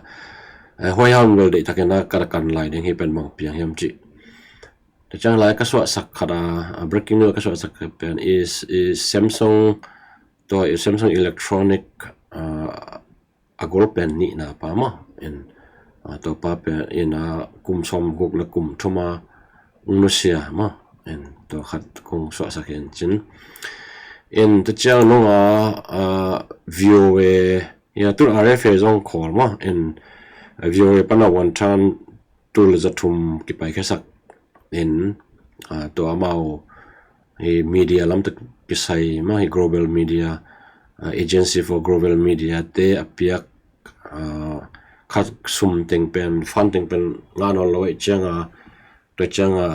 eh, huai hang bel deih tak ina kara kan lai ding hi pen bang piang hiam cih. Tua ciang lai ka suahsak khat a, ah, breaking news ka suahsak khat pen is, is Samsung, tua i Samsung Electronic, ah, a gol pen nihna pa maw. En, ah, tua pa pen ina kum sawm guk le kum thum a ung nusia maw. En tua khat kong suahsak in cin. En tua ciang nung a, ah, V O A, ya, tun R F A zong call maw. En, ah, V O A pana one tan tul za thum kipai khesak in, ah, tua amau hi media lam tak kisai maw, hi Global Media, ah, Agency for Global Media te a piak, ah, khat sum teng pen, fund teng pen nga nawn lo ei ciang a, tua ciang a,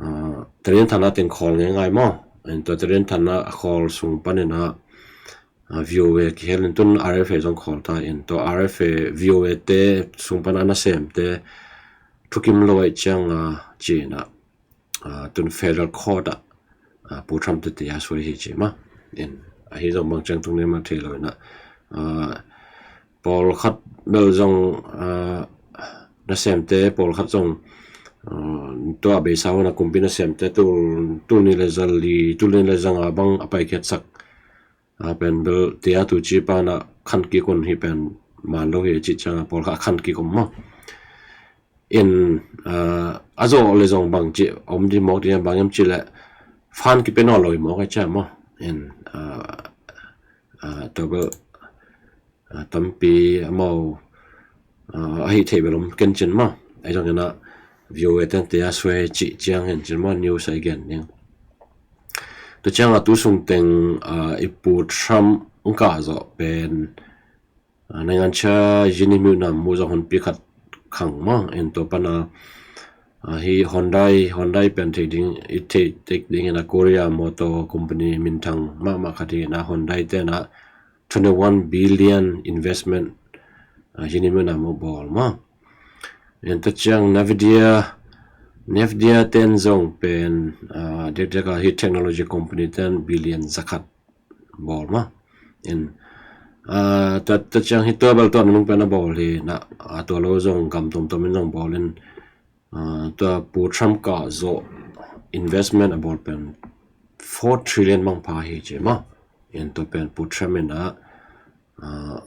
ah, tadin thanna teng khawl ngeingai maw. In tua Teddy Tan a khawl sung panin a, a, V O A kihel in tun R F A zong khawl ta in tua R F A V O A te sung pan a nasemte thukim lo ahih ciang a ci in a, a, tun federal court ah, a, Pu Trump te te a suai hi ci mah. In ahi zong bang ciang tung ne mah thei lo in a, a, pawlkhat bel zong, a, nasemte pawlkhat zong, a, tua beisa hun a kumpi nasemte tul, tul ni le za li, tul ni le za nga bang a paikhiatsak, a, pen bel tia tu ci pan a khan kik un hi pen man lo hi ci ciang a pawlkhat a khan kik om mah. In, a, a zawh le zong bang ci om di mawk di bang em ci le fan kipia nawn lo hi mawk a cia maw. In, a, a, tua bel, a, tampi amau, a, ahi thei bel om ken cin maw. Ahi zong in a V O A ten te a suai ci ciang hen cin maw news a i gen ding. Tua ciang a tu sung teng, a, i Pu Trump kah zawh pen, a, nainganchia Xi Jinping na mu zong hun pi khat khang maw. In tua pan a, a, hi Hyundai, Hyundai pen thei ding, i thei tek ding in a Korea Motor Company minthang mahmah khat hi in a Hyundai ten a twenty one billion investment, a, Xi Jinping na mu bawl maw. In tua ciang Nvidia, Nvidia ten zong pen, a, diakdiak a hi technology company ten billion zakhat bawl maw. In, a, tua, tua ciang hi tua bel tua nunung pen a bawl hi na, a, tua lo zong gam tomtom in zong bawl in, a, tua Pu Trump kah zawh investment a bawl pen four trillion bang pha hi ci maw. In tua pen Pu Trump in a, a,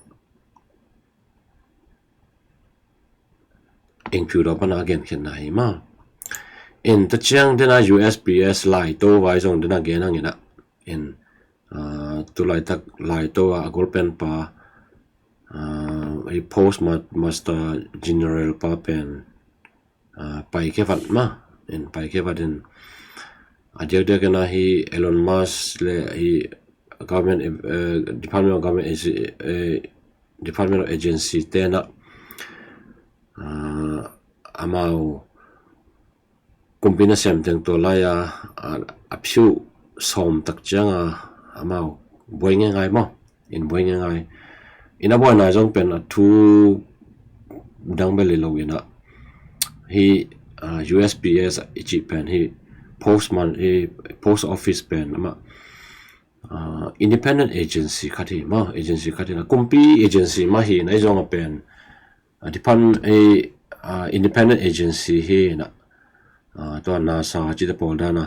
engphiu dawh pan a genkhiatna hi maw. In tua ciang den a U S P S laito vai zong den a gen hang in a. In, a, tu laitak laito a, a gol pen pa, a, i post ma-, master general pa pen, a, paikhia vat maw. In paikhia vat in a diakdiak in a hi Elon Musk le hi government, eh, Department of Government, eh, Department of Agency ten a, a, amau kumpi nasem teng tua lai a, a, a phiu sawm tak ciang a amau buai ngeingai maw. In buai ngeingai. In a buaina zong pen a thu dang bel hi lo in a hi, a, U S P S i cih pen hi postman, hi post office pen amah, a, independent agency khat hi maw, agency khat hi na kumpi agency mah hi na ahi zong a pen, a, department, a, a, independent agency hi na, a, tua NASA cite pawl dan a,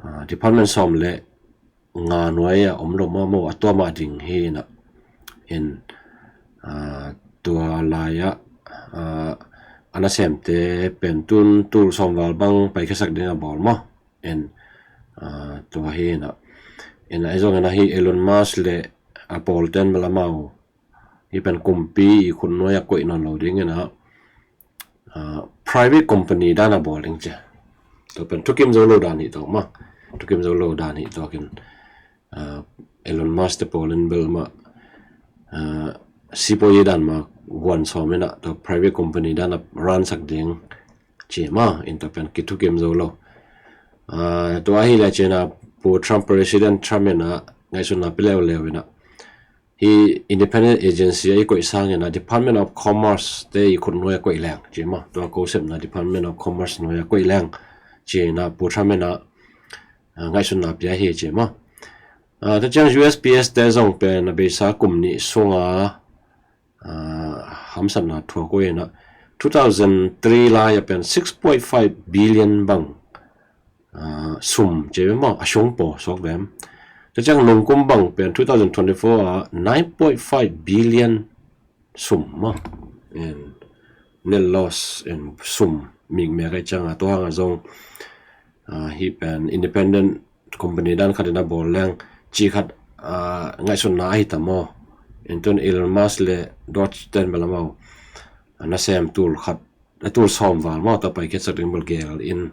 a, department sawm le nga nuai a om lo mah maw, a tua mah ding hi na. In, a, tua lai a, a, a nasemte pen tun tul sawm val bang paikhiasak ding a bawl maw. In, a, tua hi na. In ahi zong in a hi Elon Musk le a pawl ten bel amau hi pen kumpi i khut nuai a koih nawn lo ding in a, a, private company dan a bawl ding ci. Tua pen thukim zo lo dan hi tawk maw. Thukim zo lo dan hi tawk in, a, Elon Musk te pawl in bel mah, a, sipawi dan mah guan sawm in a tua private company dan a run sak ding ci maw. In tua pen kithukim zo lo. A, tua hi le ci in a Pu Trump, President Trump in a ngaihsutna pia leuleu in a hi independent agency a i koih sang in a Department of Commerce te i khut nuai a koih leng ci maw. Tua ko sepna Department of Commerce nuai a koih leng ci in a Pu Trump in a, a, ngaihsutna pia hi ci maw. A, tua ciang U S P S te zong pen a beisa kum nih sung a, a, hamsatna thuak uh in a two thousand three lai a pen six point five billion bang, a, sum ci ve maw, a sung paw suak ve. Tua ciang nungkum bang pen two thousand twenty-four a nine point five billion sum maw. In net loss in sum mikmek a i ciang a tua hang a zong, a, hi pen independent company dan khat in a bawl leng ci khat, a, ngaihsutna ahi ta maw. In tun Elon Musk le Doge ten bel amau, a, nasem tul khat, a, tul sawm val maw ta paikhiatsak ding bel gel in,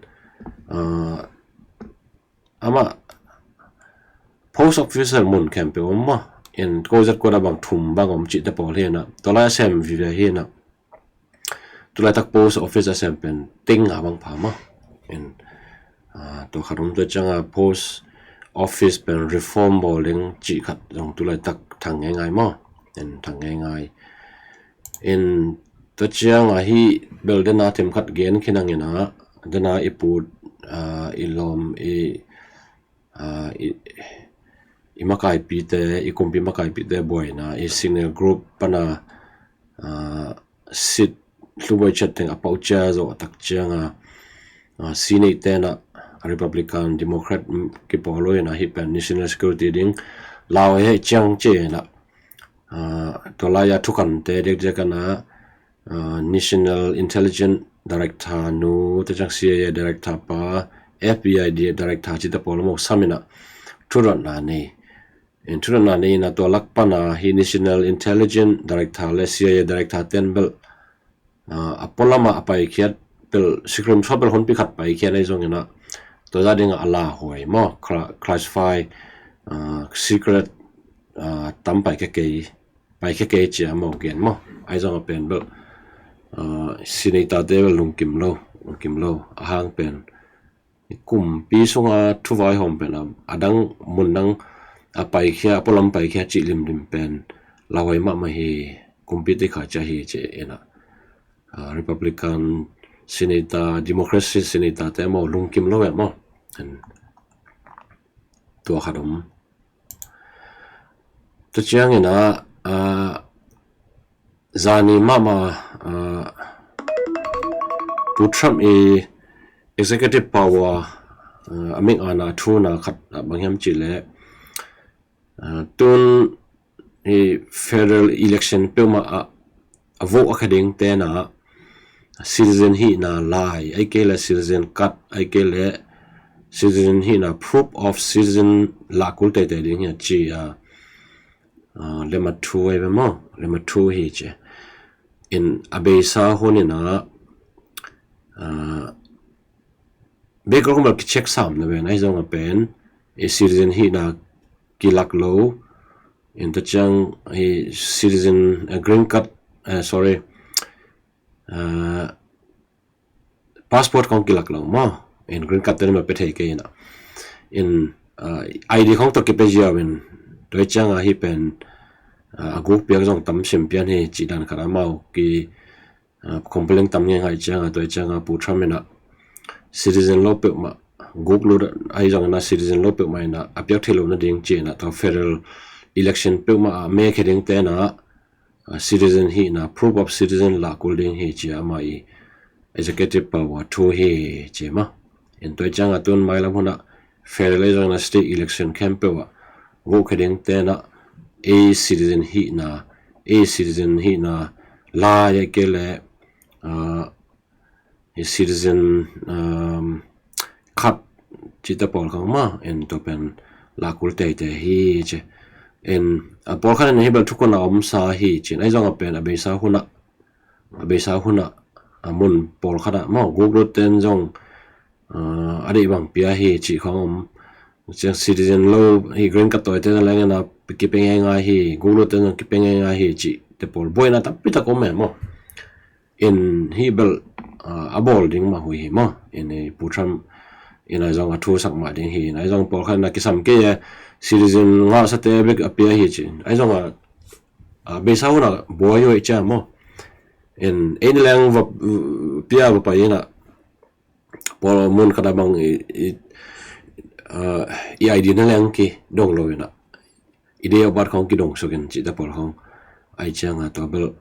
a, amah post office mun khempeuh om maw. In ko zat ko da bang thum bang om cihte pawl hi na. Tua lai a sem vive hi na. Tulaitak post office a sem pen teng nga bang pha maw. In, a, tua khat om tua ciang a post, office pen reform bawl ding cih khat zong tulaitak thang ngeingai maw? En thang ngeingai. En tua ciang ahi bel dena themkhat gen khin ang ina, dena i put, ah, i lawm, i, ah, i, i makaipite, i kumpi makaipite buaina, i signal group pana, ah, sit hlubuai ciat teng a paucia zo a tak cianga, ah, Senate tena Republican, Democrat, mm, kipawl lo ina hi pen national security ding lau he ciang ci ina, ah, tua laia thukante diakdiak ana, ah, National Intelligence Director nu, te ciang C I A Director pa, F B I Director cite pawl mawk sam ina thudotna nei. En thudotna nei ina tua lak pana hi National Intelligence Director le C I A Director ten bel, ah, a pualama a paikhiat bel secret sawt bel honpi khat paikhiat ahi zong ina tua za dinga a lauhuai maw, cla-, classify, ah, secret, ah, tam paikhia kei, paikhia kei cia maw gen maw. Ahi zong a pen bel, ah, Senate te bel lungkim lo, lungkim lo. A hang pen kumpi sunga thuvaihawm pen a, a dang mun dang a paikhia, a pualam paikhia cih limlim pen lauhuai mahmah hi, kumpi tikha cia hi ci ina. Ah, Republican Senator, Democracy Senator te maw lungkim lo e maw. En tua khat om. Tua ciang ina, ah, zani mahmah, ah, Pu Trump i executive power, ah, a mik ana thuna khat, ah, bang hiam cih leh, ah, tun i federal election peuhmah a, a vote a khia ding tena citizen hihna lai, ahih kei leh citizen card, ahih kei leh citizen hihna proof of citizen lah kul teitei ding hi a ci a, ah, lemah thu ahi ve maw, lemah thu hi ci. In a beisa hun ina, ah, background bel kicheck sam na ven ahi zong a pen i citizen hihna kilak lo, in tua ciang i citizen, eh, green card, eh, sorry, ah, passport kong kilak lo maw, in green card te ni ma pe thei kei ina. In, ah, I D kong tawh kipe ziau in tua ciang ahi pen, ah, a guk piak zong tam sim pian hi cih dan khat amau ki, ah, complain tam ngeingai cianga tua cianga Pu Trump ina citizen lo peuhmah guk lut ahi zong ina citizen lo peuhmah ina a piak thei lo nading ci ina tua federal election peuhmah a mik khia ding tena, ah, citizen hihna, proof of citizen lah kul ding hi ci a ama i executive power thu hi ci maw. In tua cianga tun mailam huna federal ahi zong ina state election khempeuh a vote khia ding tena ei citizen hihna, ei citizen hihna lai ahih kei leh, ah, i citizen, um, card cite pawl khawng maw, in tua pen lah kul teitei hi ci. In a pawlkhat in hi bel thukhun a omsa hi ci. Ahi zong a pen a beisa huna, a beisa huna a mun pawlkhat a maw guk lut ten zong, ah, a deih bang pia hi cih khawng om. Ciang citizen lo hi green card tawite na leng ina kipe ngeingai hi, guk lut ten zong kipe ngeingai hi cihte pawl buaina tampi tak om e maw. In hi bel, ah, a bawl ding mah hui hi maw. In i Pu Trump in ahi zong a thusak mah ding hi. In ahi zong pawlkhat na kisam kei e, citizen ngahsate bek a pia hi ci. Ahi zong a, ah, beisa huna buai uh cia maw. In ei ni leng va pia va pai ina pawl mun khat a bang i, i, ah, i I D na leng kidong lo ina i date of birth khawng kidong sukin cihte pawl khawng ahi cianga tua bel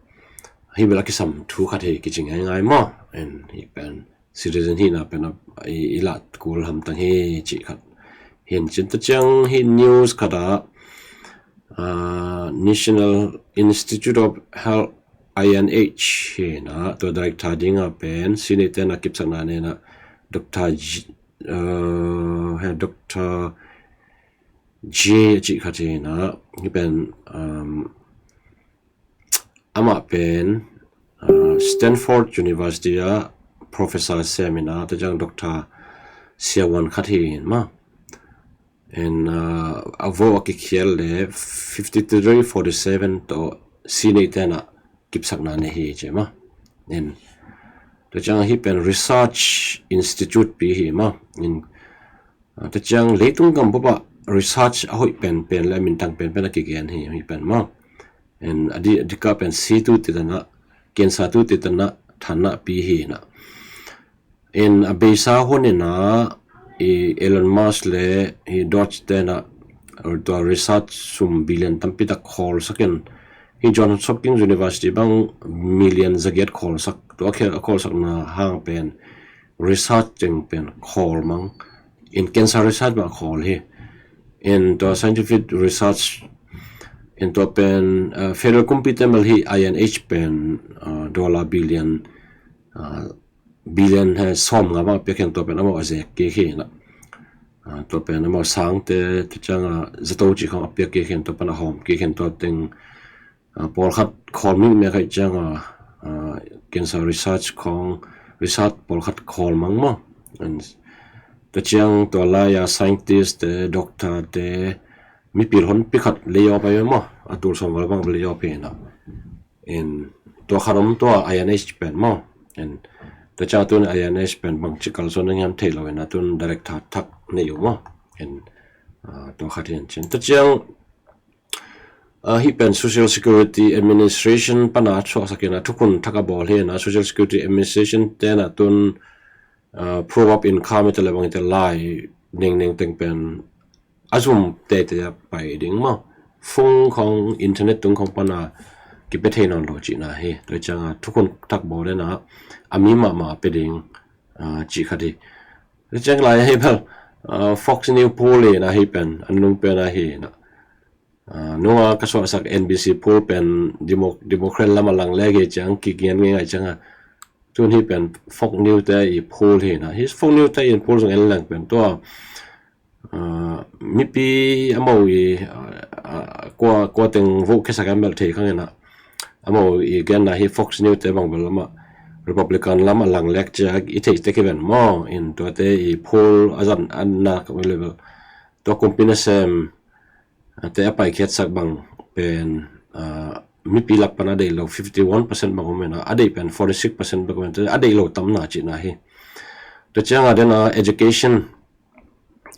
hi bel a kisam thu khat hi kici ngeingai maw. In hi pen citizen hihna pen a i, i lah kul hamtang hi cih khat hi in cin. Tua ciang hi news khat a, ah, National Institute of Health, I N H hi ina tua director dinga pen Senate tena kipsakna nei ina Doctor J-, ah, he Doctor J a cih khat hi ina hi pen, um, amah pen, ah, Stanford University a professor sem ina tua ciang doctor siavuan khat hi in maw. In, ah, a vote a kikhial le fifty three forty seven tawh Senate tena kipsakna nei hi ci maw. In tua ciang hi pen research institute pi hi maw. In, ah, tua ciang leitung gam pawpah research a hoih penpen le a minthang penpen a kigen hi, hi pen maw. In a di, a dikah pen si tu titanah, cancer tu titanah thanah pi hi na. In a beisa hun inah i Elon Musk le i Doge tenah tua research sum billion tampi tak khawlsak in, hi Johns Hopkins University bang million zagiat khawlsak, tua khel a khawlsakna hang pen research teng pen khawl mang. In cancer research bang khawl hi. In tua scientific research in tua pen, uh, federal kumpi temel hi I N H pen, uh, dollar billion, uh, billion he sawm nga bang a piak khen tua pen amau a zek kik hi na. Uh, tua pen amau sangte tu ciang a zato ci khong a piak kik khen tua pen a hawm kik khen tua teng, uh, pawlkhat khawl mi mia khai ciang a, uh, cancer research khong research pawlkhat khawl mang maw. And tu ciang tua lai a scientist te, doctor te, mipil hon pi khat lei awp a maw, a tul sawm val bang lei awp hi na. In tua khat om tua I N H pen maw. In tua ciang tun I N H pen bang ci kalsuan nang hiam thei lo in a tun director thak nei uh maw. In, uh, tua khat hi in cin. Tua ciang, uh, hi pen Social Security Administration pana suaksak in a thukhun thak a bawl hi na. Social Security Administration tenah tun, uh, proof of income ite le bang ite lai neng neng teng pen a zum tete a pai ding maw. Phone khong internet tung khong pana kipia thei nawn lo cihna hi. Tua ciang a thukhun thak bawl in a, a mi mahmah a pia ding, uh, cih khat hi. Tua ciang lai hi bel, uh, Fox News poll hi na hi pen, an nung pen a hi na. Uh, nunga ka suaksak N B C poll pen Demo-, Democrat lam a lang lek hi ciang kigen ngei ngai ciang a. Tun hi pen Fox News te i poll hi na. Hi Fox News te i poll zong en leng pen tua, uh, mipi amau i, uh, uh, kua, kua teng vote khesak a mel thei khang in a. Amau i genna hi Fox News te bang bel amah Republican lam a lang lek ciak i theih tek hi ven maw. In tuate i poll a zan an nak level. Tua kumpi nasem, uh, te a paikhiatsak bang pen, uh, mipi lak pan a deih lo fifty one percent bang om in a, a deih pen forty six percent bek om in, a deih lo tamna cihna hi. Tua ciang a den a education,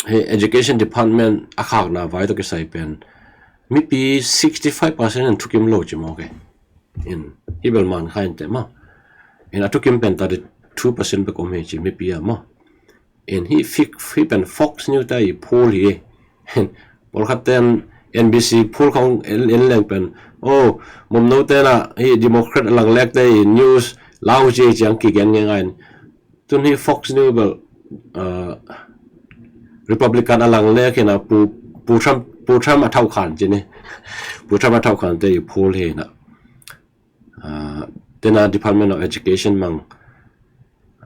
hi education department a khakna vai tawh kisai pen mipi sixty five percent in thukim lo ci maw ke. In hi bel man kha in te maw. In a thukim pen thirty two percent bek om hi ci mipi a maw. In hi fik, hi pen Fox News te i poll hi. Pawlkhat ten N B C poll khong en, en leng pen, oh, mumno tenah hi Democrat a lang lek te i news lau ci ciang kigen ngei ngai in. Tun hi Fox News bel, uh, Republican a lang lek hi na Pu, Pu Trump, Pu Trump a thauh khan ci ni. Pu Trump a thauh khan te i poll hi na. Uh, tena Department of Education mang,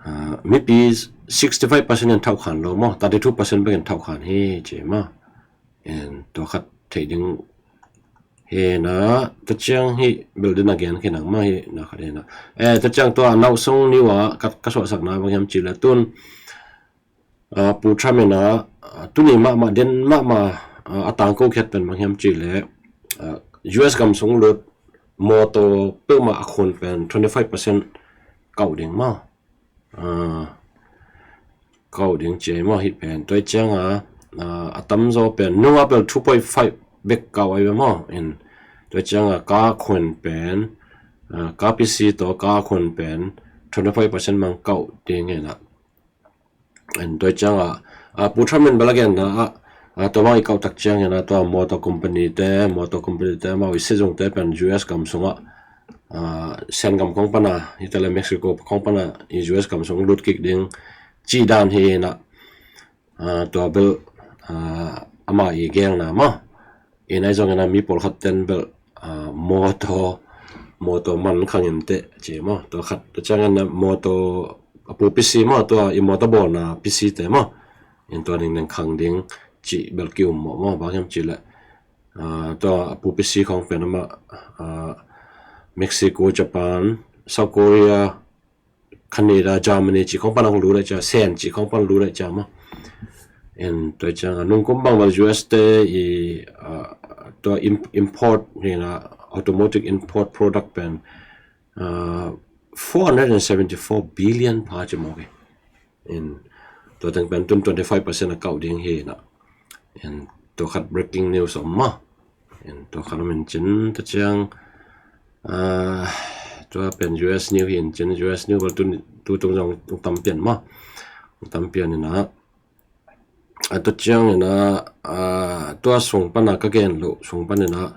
uh, mipi sixty five percent in thauh khan lo maw, thirty two percent bek in thauh khan hi ci maw. In tua khat thei ding hi na, tua ciang hi bel den a gen khin ang maw hi na khat hi na. Eh, tua ciang tua a nauh sung niu a ka, ka suahsakna bang hiam ci le tun, uh, Pu Trump in a, uh, tuni mahmah den mahmah, uh, a tangko khiat pen bang hiam ci le, uh, U S gam sung lut mawtaw peuhmah a khun pen twenty five percent kauh ding maw. Uh, kauh ding ci maw hi pen. Tua ciang a, uh, a tamzaw pen nunga bel two point five bek kauh ai maw. In tua ciang a ka khun pen, uh, ka pisi tawh ka khun pen twenty five percent mang kauh ding hi na. And tua ciang a, a, Pu Trump in bel a genna a, a, tua bang i kauh tak ciang in a, tua motor company te, motor company te, amau i sitzungte pen U S gam sungah, a, Sen gam khong pana, hi te le Mexico khong pana, i U S gam sung lut kik ding cih dan hi na, a, tua bel, a, amah i gelna maw. In ai zong in a mi pawlkhat ten bel, a, mawtaw, mawtaw man khang in teh ci maw. Tua khat, tua ciang in a mawtaw, a pu pisi maw, tua i mawtaw bawlna pisi te maw. In tua ning neng khang ding ci bel ki um maw, maw, bang hiam ci le. A, tua a pu pisi khong pen amah, a, Mexico, Japan, South Korea, Canada, Germany ci khong pan hong lu le cia, Sen ci khong pan lu le cia maw. En tua ciang a nung kum bang bel U S te i, a, tua im-, import hi na, automotive import product pen, a, four hundred and seventy four billion pha ci maw ke. En tua teng pen tun twenty five percent a kauh ding hi na. En tua khat breaking news om maw. In tua khat om in cin, tua ciang, ah, tua pen U S news hi in cin, U S news bel tu, tu tung zong tung tam pian maw. Tung tam pian in ah, ah, tua ciang in ah, ah, tua sung pan a ka gen loh sung pan in ah,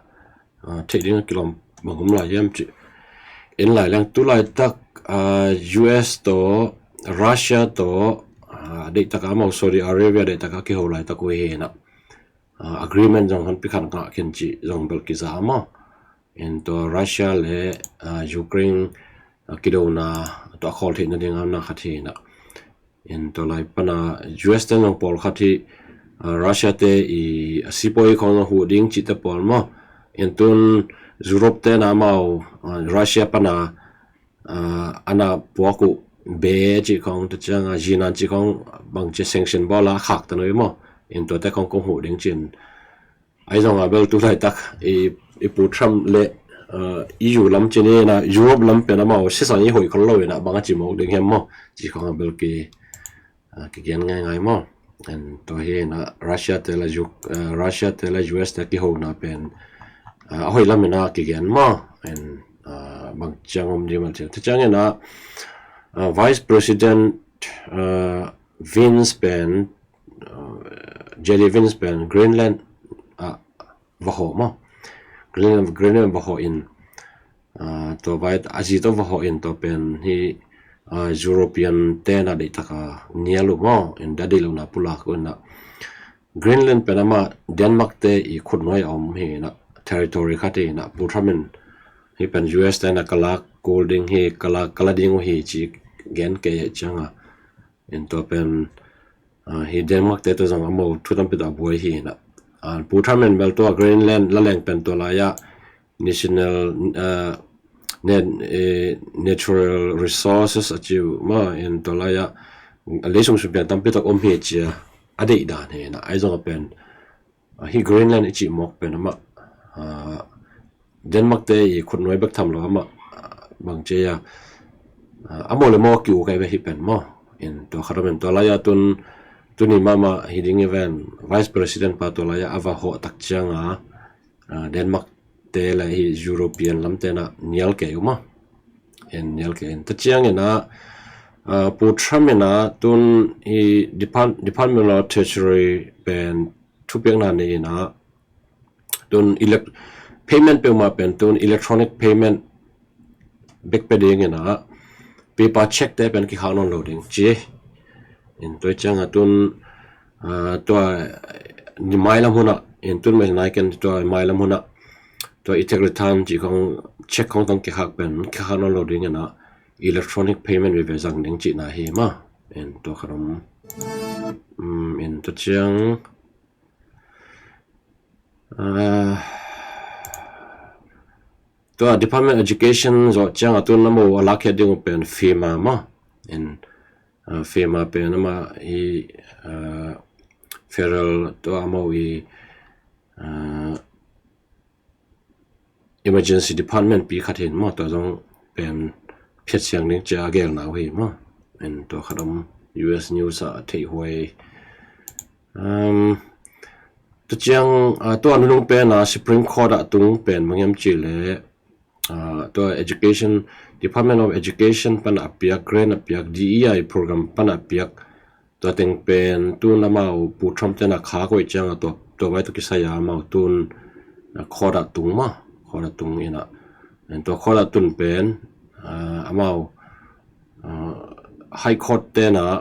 ah, theih ding a kilawm bang om lai hiam cih. In lai leng tu laitak, ah, U S tawh, Russia tawh, ah, deihtak a amau Saudi Arabia deihtak a kiho laitak uh hi in ah, ah, agreement zong honpi khat ngah khin cih zong bel kiza maw. In tua Russia le, ah, Ukraine, ah, kidona tua a khawl theih nading a na khat hi in ah. In tua lai pan a U S te zong pawlkhat hi, ah, Russia te i, ah, sipawi khawng zong huh ding cihte pawl maw. In tun Europe te na amau, ah, Russia pan a, ah, ana puak uh be cih khawng, tua ciang a zinan cih khawng bang ci sanction bawl a khak ta nuam maw. In tuate khawng kong huh ding cin. Ahi zong a bel tu laitak i, i Pu Trump le, ah, E U lam cin in ah Europe lam pen amau sisan i hoih khol lo in ah bang a ci mawk ding hiam maw. Cih khawng a bel ki, ah, kigen ngaingai maw. In tua hi in ah Russia te le U-, ah, Russia te le U S te kihona pen, ah, a hoih lam in ah kigen maw. In, ah, bang ciang om ding maw cin. Tua ciang in ah, ah, Vice President, ah, Vance pen, ah, J D Vance pen Greenland ah va hawh maw. Greenland, Greenland va hawh in, ah, tua vai a zi tawh va hawh in tua pen hi, ah, European te na deihtak a nial uh maw. In da deih lo na pulak uh in ah Greenland pen amah Denmark te i khutnuai a om hi in ah, territory khat hi in ah, Pu Trump in hi pen U S te na ka lak kul ding hi, ka lak, ka la ding uh hi ci gen kei ciang a. In tua pen, ah, hi Denmark te tua zong amau thu tampi tawh a buai hi in ah. Ah, Pu Trump in bel tua Greenland la leng pen tua lai ah national, ah, nat-, eh, natural resources a ci uh maw. In tua lai ah, ah, leisung sung piang tampi tawh om hi ci a, a deih dan hi in ah. Ahi zong a pen, ah, hi Greenland i cih mawk pen amah, ah, Denmark te i khutnuai bek tham lo amah, ah, bang ci a, ah, a maw le maw a ki-uk ahi ve hi pen maw. In tua khat om in tua lai ah tun, tuni mahmah hi ding hi ven, Vice President pa tua lai ah a va hawh tak ciang a, ah, Denmark te le hi European lam te na nial kei uh maw. In nial kei in. Tua ciang in ah, ah, Pu Trump in ah tun i Depart-, Department of Treasury pen thupiakna nei in ah, tun elec-, payment peuhmah pen tun electronic payment bek pia ding in ah, paper check te pen kikhak nawn lo ding ci. In tua ciang a tun, ah, tua i mailam hun ah, in tun mai nai ken tua i mailam hun ah, tua i tax return cih khawng, check khawng tawh kikhak pen kikhak nawn lo ding in ah, electronic payment veve zang ding cihna hi maw. In tua khat om, um, in tua ciang, ah, tua Department of Education zawh ciang a tun amau a lakkhiat ding uh pen FEMA maw. In, ah, FEMA pen amah i, ah, federal tua amau i, ah, emergency department pi khat hi in maw, tua zong pen phiat siang ding ci a a gelna uh hi maw. In tua khat om, U S news ah a theih huai. Um, tua ciang, ah, tua nunung pen a Supreme Court ah tung pen bang hiam cih leh, ah, tua education, Department of Education pan a piak, grant a piak, D E I program pan a piak, tua teng pen tun amau Pu Trump te na khak uh ciang a tua, tua vai tua kisai a amau tun, ah, court ah tung maw, court ah tung in ah. In tua court ah tun pen, ah, amau, ah, High Court te na,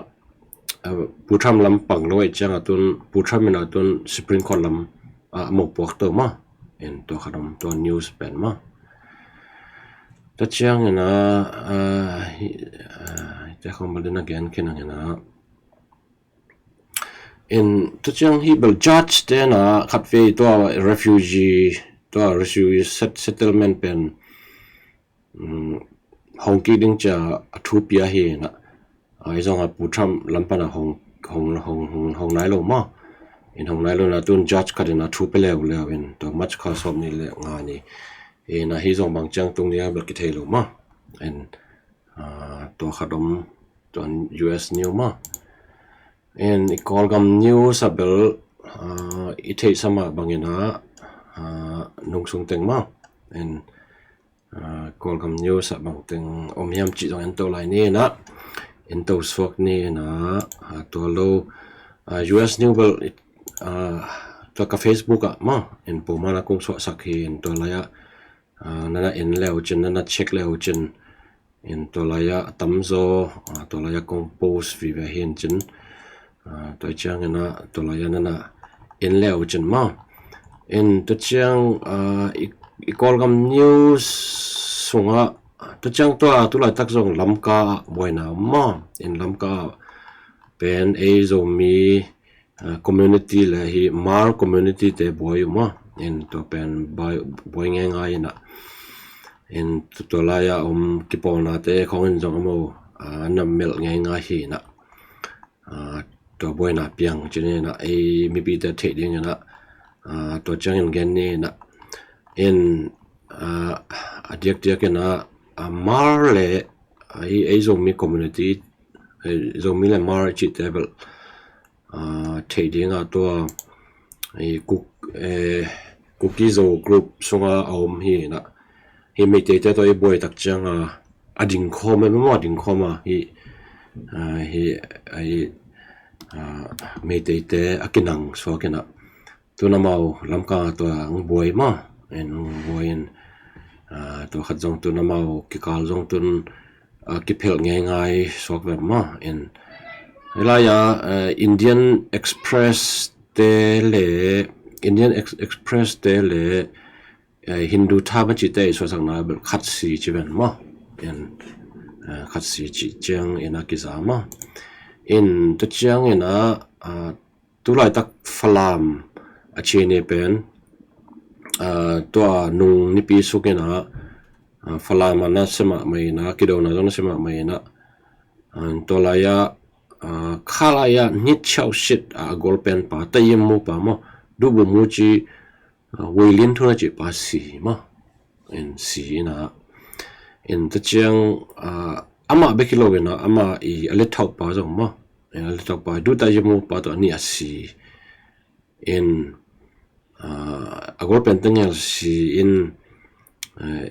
ah, Pu Trump lam pang lo uh ciang a tun, Pu Trump in a tun Supreme Court lam, ah, amau puak to maw. In tua khat om, tua news pen maw. Tua ciang in ah, ah, hi, ah, te khawng bel din a gen khin ang in ah. In tua ciang hi bel judge te na khat vei tua refugee, tua refugee set-, settlement pen, um, hong kik ding ci a a thu pia hi in ah. Ahi zong a Pu Trump lam pan a hong, hong, hong, hong, hong nai lo maw. In hong nai lo in a tun judge khat in a thu pia leuleu in tua March kha sawm nih le nga ni. In a hi zong bang ciang tung ding a bel kithei lo maw. In, ah, tua khat om, tua U S news maw. In i Kawlgam news ah bel, ah, i theihsa mah bangin ah, ah, nungsung teng mah in, ah, Kawlgam news ah bangteng om hiam cih zong en to lai ni in ah, en to suak ni in ah, ah, tua lo, ah, U S New World, ah, tua ka Facebook ah mah in pawlkhat na kong suahsak hi in tua lai ah, ah, na na en le uh cin, na na check le uh cin in tua lai ah a tamzaw, ah, tua lai ah kong post vive hi in cin, ah, tua ciangin ah tua lai ah na na en le uh cin mah in tua ciang, ah, i, i Kawlgam news sungah tua ciang tua tu laitak zong Lamka ah buaina om mah in Lamka ah pen ei Zomi, ah, community le hi Hmar community te buai uh mah in tua pen buai, buai ngeingai in ah in tu, tua lai ah om kipawlna te khong in zong amau, ah, na melh ngeingai hi in ah, ah, tua buaina piang cin in ah ei mipi te theih ding in ah, ah, tua ciangin gen ni in ah in, ah, a diakdiak in ah, ah, Hmar le, ah, ei, ei Zomi community, ei Zomi le Hmar cih te bel, ah, theih ding ah tua ei Kuk, eh, Kuki Zo group sungah a om hi in ah hi Meitei te tawh i buai tak ciang ah a ding khawm e mah, a ding khawm ah hi, ah, hi, ah, hi, ah, Meitei te a kinang suak in ah tun amau Lamka tua ang buai mah in ang buai in, ah, tua khat zong tun amau kikal zong tun, ah, kiphelh ngeingai suak ve mah in hi lai ah, ah, Indian Express te le Indian Ex-, Express te le, eh, Hindu Times cih te i suahsakna bel khat si ci ven mah in, eh, khat si cih ciang in ah kiza mah in tua ciang in ah, ah, tu laitak Falam a ci ni pen, ah, tua nung nipi suk in ah, ah, Falam ah na sia mahmah in ah kidona zong na sia mahmah in ah, ah, tua lai ah, ah, kha lai ah nit chau sit, ah, a golpen pa ta yem mu pa mah dubu mu ci, ah, Wei Lin Thu na cih pa si mah in si in ah in tua ciang, ah, amah bek hi lo in ah amah i a lethauh pa zong mah in a lethauh pa duta yem mu pa tawh a nih a si in, ah, a golpen teng el si in, eh,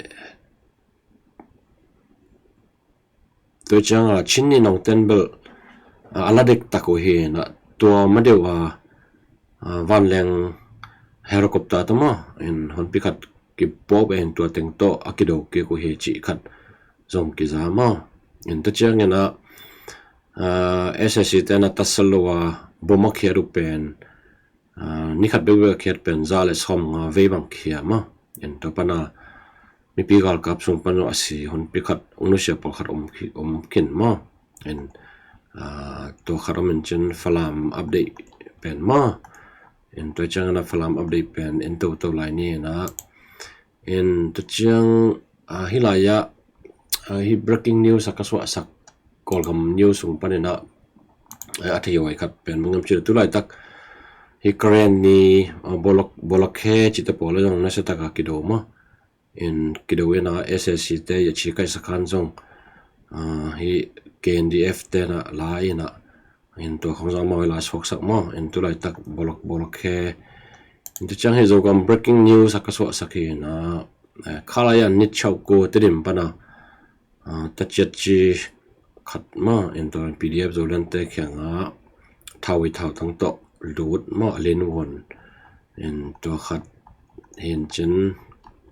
tua ciang ah Chin ni nong ten bel, ah, a la dek tak uh hi in ah tua ma deuh ah, ah, vanleng helicopter tawh mah in honpi khat kipuak in tua teng tawh a kido kik uh hi cih khat zong kiza mah in tua ciang in ah, ah, S A C te na tasal lo ah bom a khiat uh pen, ah, ni khat bekbek a khiat pen za le sawm nga vei bang khia mah in tua pan ah mipi galkap sung pan uh a si honpi khat ung nusia pawlkhat om khi-, om khin mah in, ah, tua khat om in cin Falam update pen mah in tua ciang in ah Falam update pen en toto lai ni in ah in tua ciang, ah, hi lai ah, ah, hi breaking news ah ka suahsak Kawlgam news sung pan in ah, eh, a thei huai khat pen bang hiam cih leh tu laitak hi Karenni, ah, Bawlak, Bawlakkhe cih te pawl ah zong nasia tak a kido mah in kido in ah S A C te i a ci kaihsa khan zong, ah, hi K N D F te na la in ah in tua khong zong amau i la suaksak mah in tu laitak Bawlak, Bawlakkhe in tua ciang hi Zogam breaking news ah ka suahsak hi in ah, eh, kha lai ah nit chau kua Tedim pan ah, ah, ta ciat ci khat mah in tua P D F Zoland te kiang ah thau i thau tang tawh lut mah a lin vuan in tua khat hi in cin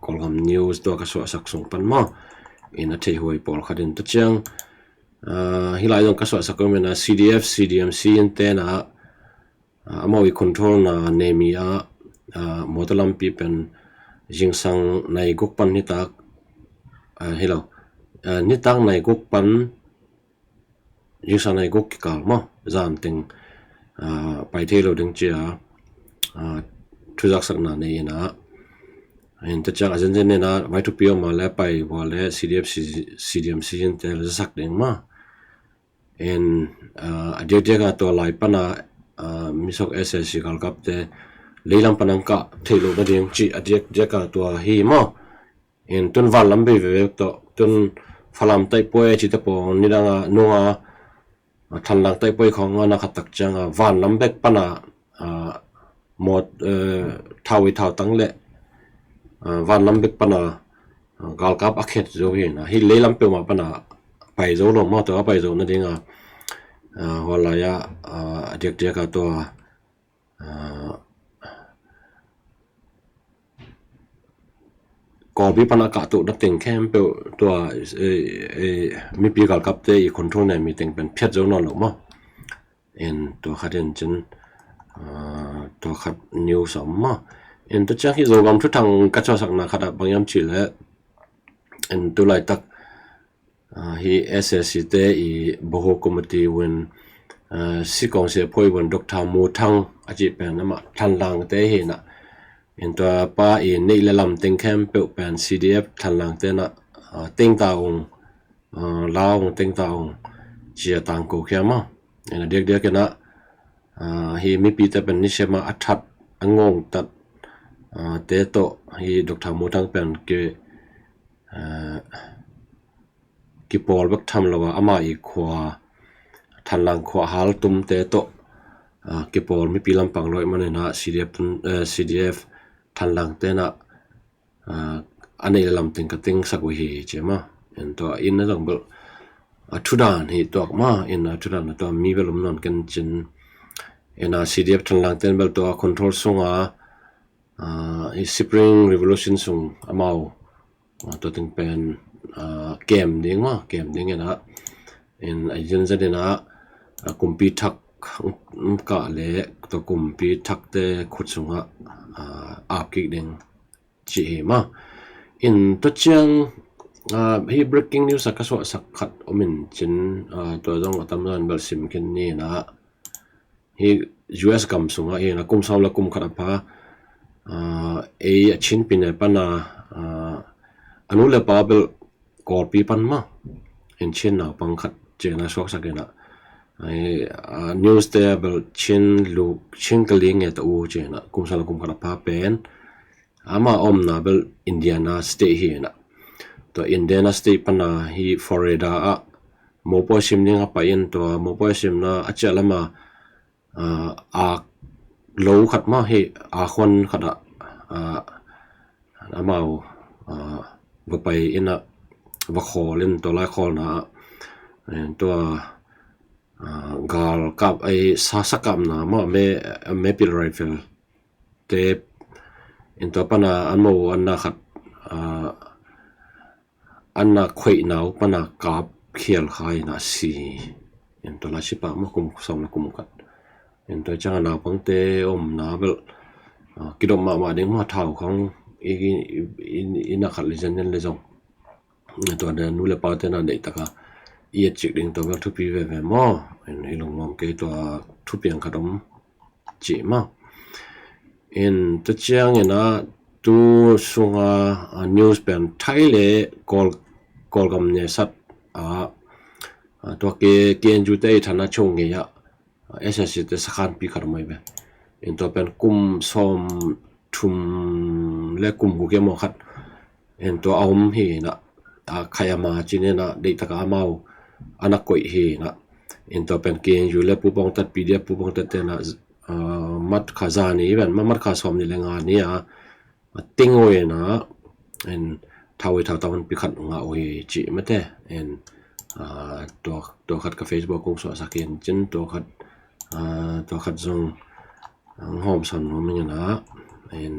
Kawlgam news tua ka suahsak sung pan mah in a thei huai pawlkhat in tua ciang, ah, hi lai zong ka suahsak om in ah C D F, C D M C in te na, ah, amau i control na Nemi ah, ah, mawtaw lampi pen zingsang nai guk pan nitak, ah, hi lo, ah, nitak nai guk pan zingsang nai guk kikal mah zan teng, ah, pai thei lo ding ci a, ah, thuzaksakna nei in ah in tua ciang a zenzen in ah Y two P O mah le pai vua le C D F, C-, C D M C in te le zasak ding mah in, ah, a diakdiak a tua lai pan ah, ah, misok S A C galkap te leilam pan ang kah theih loh nading cih a diakdiak a tua hi mah in tun vanlam bei veve tawh tun Falam taihpuai cih te pawl nidang a nung a, ah, Thanlang taihpuai khong a na khat tak ciang a vanlam bek pan ah, ah, mawt, eh, thau i thau tang le, eh, vanlam bek pana, eh, galkap a khet zo hi na, hi leilam peuhmah pana pai zo lo maw, tua a pai zo nadinga, eh, hualai a, eh, a diakdiak a tua, eh, Kawlpi pana kahtuh na teng khempeuh tua, eh, eh, mipi galkapte i control nei mi teng pen phiat zo nawn lo maw. In tua khat in cin, ah, tua khat news a om maw. In tua ciang hi Zogam thuthang ka suahsakna khat ah bang hiam cih leh, in tu laitak, ah, hi S A C te i Boho Committee win, ah, sikawng sia phuai win Doctor Mu Thang a cih pen amah Thanlangte hi na. In tua pa i neih le lam teng khempeuh pen C D F Thanlangte na, ah, teng ta ung, ah, la ung teng ta ung cia tangko khia maw. In a diakdiak in a, ah, hi mipite pen nisema a that a ngongtat, ah, te tawh hi Doctor Mu Thang pen ki, ah, kipawl bek tham lo a, ama i khua, Thanlang khua haltumte tawh, ah, kipawl mipi lampang lo i manin a C D F tun, eh, C D F Thanlangte na, ah, a neih le lam teng ka tengsak uh hi ci maw. In tua in a zong bel a thudan hi tuak maw, in a thudan a tua mi bel um nawn ken cin. In a C D F Thanlangte bel tua control sunga, ah, i Spring Revolution sung amau, ah, tua teng pen, ah, kem ding maw, kem ding in a, in a zenzen in a, ah, kumpi thak, um, kah le tua kumpi thakte khut sungah, ah, ap kik ding ci hi maw. In tua ciang, ah, hi breaking news a ka suahsak khat om in cin, ah, tua zong a tam zong bel sim khin ni in a, hi U S gam sungah hi na kum sawm le kum khat a pha, ah, ei a Chin pyine pana, ah, a nu le pa bel Kawlpi pan maw, in Chin naupang khat ci in a suaksak in a, ai, ah, news te bel Chin Luk, Chin Kali nge ta u ci in a kum sawm le kum khat a pha pen ama omna bel Indiana State hi na. Tua Indiana State pana hi Florida ah mopoi sim ding a pai in tua mopoi simna a ciah lama, ah, ak lo khat maw hi, ak huan khat ah, ah, amau, ah, va pai in a va khawl in tua lai khawlna ah, eh, tua, ah, galkap ei sa, sakapna maw me, mepil rifle te in tua pana an mo an na khat, ah, an na khoih nau pana kap khial kha in a si. In tua lai sipa maw kum sawm le kum khat. In tua ciang a naupangte omna bel, ah, kidop mahmah ding maw thau khang i, i, i, i na khat le zen nen le zong. Tua nu le pate na deih taka i et cik ding tua bel thupi veve maw. In hi lungnuam kei tua thupiang khat om cih maw. In tua ciang in a tu sunga, ah, news pen Thai le Kawl, Kawlgam nesat a, ah, tua ke K N U te i thana chung ngei a, ah, S A C te sakhanpi khat om ai ve. In tua pen kum sawm thum le kum guk e maw khat. In tua a om hi na, a khai ama cin in a deih taka amau a na koih hi na. In tua pen K N U le pupawngtat P D F pupawngtat te na, ah, mat kha za ni ven ma mat kha sawm ni le nga ni a, a ting oi na, in thau i thau tau hun pi khat nga oi ci mate. In, ah, tua, tua khat ka Facebook kong suahsak in cin tua khat, ah, tua khat zong, ah, hawm san nuam ing in a. In,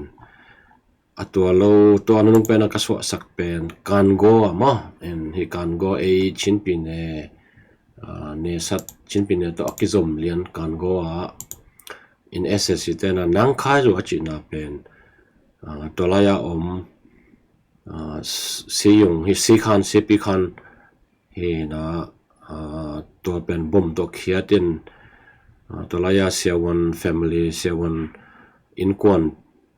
a tua lo, tua nunung pen a ka suahsak pen Kango a maw. In hi Kango ei Chin pyine, ah, nesat Chin pyine tawh a kizom lian Kango a. In S A C te na nang khai zo a cihna pen, ah, tua lai a om, ah, s-, si yung hi si khan, si pi khan hi na, ah, tua pen bom tawh khiat in, ah, tua lai a siavuan family, siavuan innkuan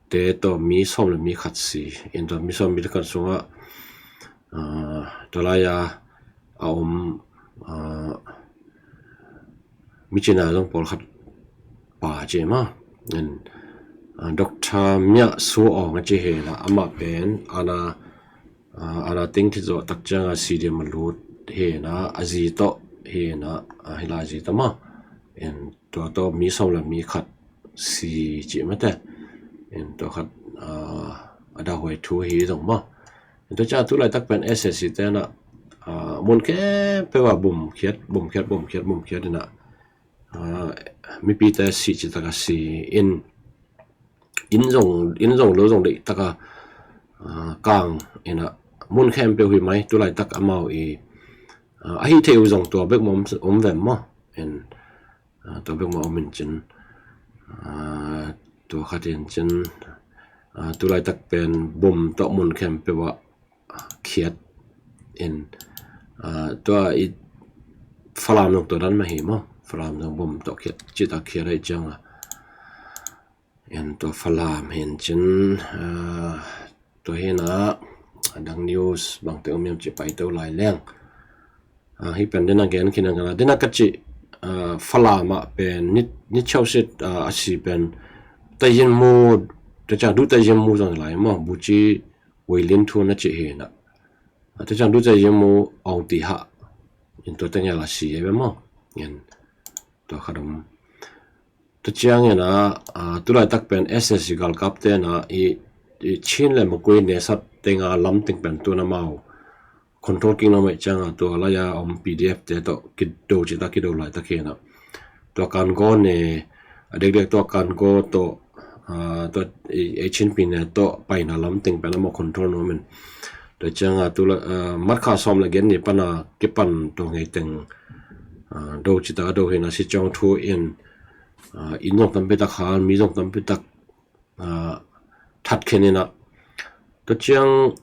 te tawh mi sawm le mi khat si. In tua mi sawm mi khat sungah, ah, tua lai a a om, ah, mi cina zong pawlkhat pa ci ma. In, ah, Doctor Mya Su Aung a ci hi na amah pen ana, ah, ana ting khit zawh tak cianga C D M a lut hi na a zi tawh hi na, ah, hi la a zi tawh ma. In tua tawh mi sawm le mi khat si ci mate. In tua khat a dauhuai thu hi zong maw. In tua ciang tu laitak pen S A C te na mun khempeuh ah bom khiat, bom khiat, bom khiat, bom khiat ina mipite si ci taka si in, inn zong, inn zong lo zong deih taka kang ina mun khempeuh hi mai. Tu laitak amau i ahi thei uh zong tua bek mah om vem maw. In tua bek mah om in cin tua khat in cin tu laitak pen bom tawh mun khempeuh ah khiat in tua i Falam zong tua dan mah hi maw. Falam zong bom tawh khiat, cita khiat ahi cianga in tua Falam hin cin tua hina adang news bangte um hiam ci paito lai leng. Hi pen dena gen khin ang a, dena ka ci Falam ah pen ni chausit a si pen tayin mu, tua ciang du tayin mu zong lai maw, buci weilin thu na ci hina. Tua ciang du tayin mu ong ti ha in tua tengel a si e be maw. In tua khat om. Tua ciang ina tu laitak pen S A C galkap te na i Chin le Magway nesat tenga lam teng pen tu na mau control king na mai cianga tua laia om P D F te tawh kido cita kido laitak hina. Tua Kangaw ne a dekdek tua Kangaw tawh tua ei Chinpi ne tawh paina lam teng pen amau control nuam in. Tua cianga tu la matkha sawm le gen ni pana kipan tua ngei teng do cita do hina si ciang thu in inn zong tampi tak hal, mi zong tampi tak that khen ina. Tua ciang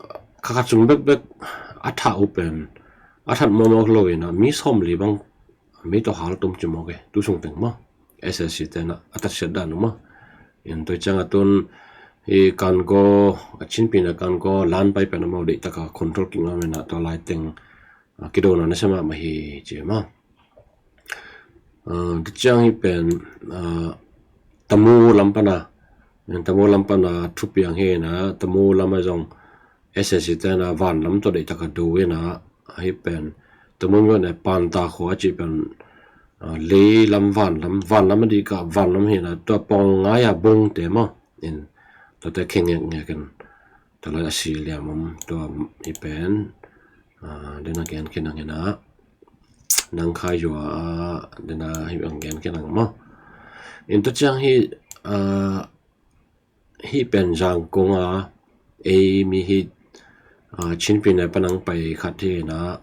khakhat sung bekbek a thah uh pen a that mawmawk lo ina mi sawm li bang mei tawh hal tum ci mawk e, tu sung teng maw. S A C te na a tatsiat dan uh maw. In tua ciang a tun hi Kangaw a Chinpi na Kangaw lan pai pen amau deih taka control king a mena tua lai teng kidona na sema mah hi ci maw. Tua ciang hi pen Tamu lam pana, Tamu lam pana thupiang hi na, Tamu lam a zong S A C te na van lam tawh deih taka do hi na, hi pen Tamu mi ne Panta khua ci pen lei lam, van lam, van lam a di ka van lam hi na, tua pawng ngai a bong te maw. In tua te kheng ngek ngek in tua lai a si liam om tua hi pen dena gen khin ang hi na. Nang khai yua dena hi ang gen khin ang maw. In tua ciang hi hi pen Zangkong a ei mi hi Chinpi ne panang pai khat hi na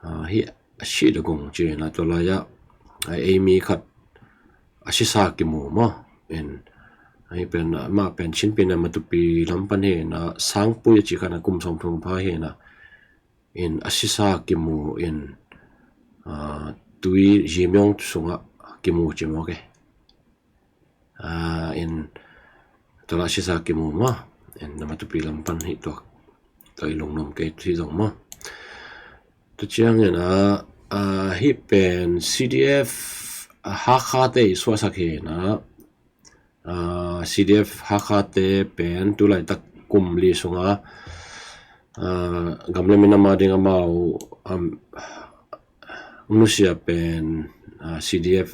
hi a si da gong ci na tua lai a ei mi khat a sisa kimu maw. In hi pen ma pen Chinpi ne Matupi lam pan hi na Sangpui a ci khat na kum sawm thum pha hi na in a sisa kimu in tui zimiong sungah kimu ci mawk e. In tua la sisa kimu maw. In na Matupi lam pan hi tuak tua i lungnom kei hi zong maw. Tua ciang ina hi pen C D F Hakha te i suahsak hi na C D F Hakha te pen tu laitak kum li sunga gam le minam a ding amau nusia pen C D F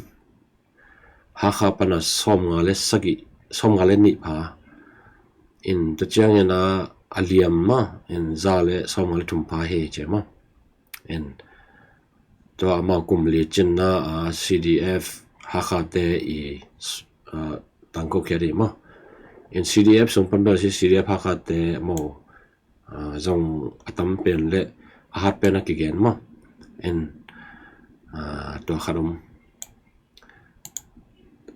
Hakha pana sawmnga le sagih, sawmnga le nih pha. In tua ciang ina a liam ma in za le sawmnga le thum pha hi ci ma. In tua amau kum li cinna a C D F Hakha te i tangko khia dih ma. In C D F sung pan bel si C D F Hakha te amau zong a tam pen le a hat pen a kigen ma. In tua khat om.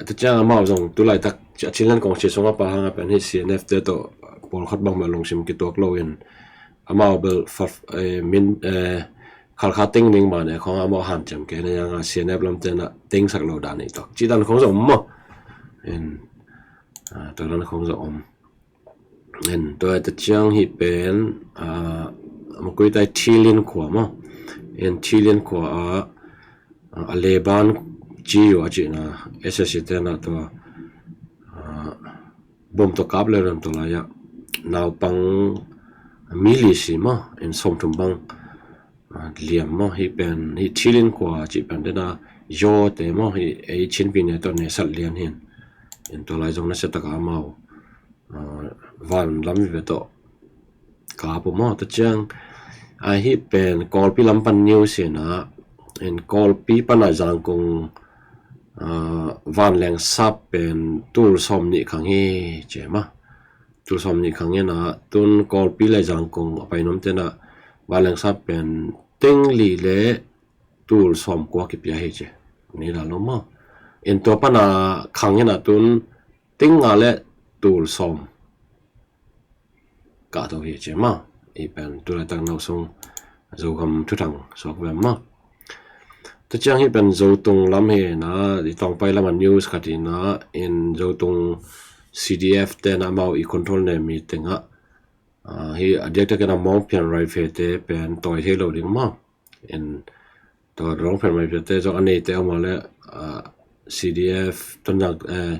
Tua ciang amau zong tu laitak a Chinland Council sunga pa hanga pen hi C N F te tawh pawlkhat bangmah lungsim kituak lo in amau bel min Khalkha teng ning mah ne khong amau hanciam kei na yanga C N F lam tena tengsak lo dan i tok ci dan khong zong om maw. In tua dan khong zong om. In tua ta ciang hi pen Makuitai Thilin khua maw. In Thilin khua a a leban ci yu a cina S S C tena tua bom tawh kap le ram tawh lai-ah naupang mi li si maw, in sawmthum bang liam maw, hi pen hi Thilin khua cih pen dena yaw te maw, hi ei Chinpi ne tawh ne sat lian hin. In tua lai zong nasia taka amau, ah, van lam vive tawh kap uh maw. Tua ciang, ah, hih pen Kawlpi lam pan news hi na, in Kawlpi pana Zangkong, ah, vanleng sap pen tul sawm nih khang hi ci maw. Tul sawm nih khang hi na, tun Kawlpi le Zangkong a pai nuam tena vanleng sap pen teng li le tul sawm kua kipia hi ci. Ni la lo maw. In tua pana khang hi na tun teng nga le tul sawm kah to hi ci maw. I pen tu laitak nau sung Zogam thuthang suak ve maw. Tua ciang hih pen Zotung lam hi na, i Tawngpai lama news khat hi na, in Zotung C D F tena amau i control ne mi tengah, ah, hih a diakdiak in a Mawngphian Rifle te pen tawi thei lo ding maw. In tua Mawngphian Rifle te zong a neite a om a le, ah, C D F Tonzang, eh,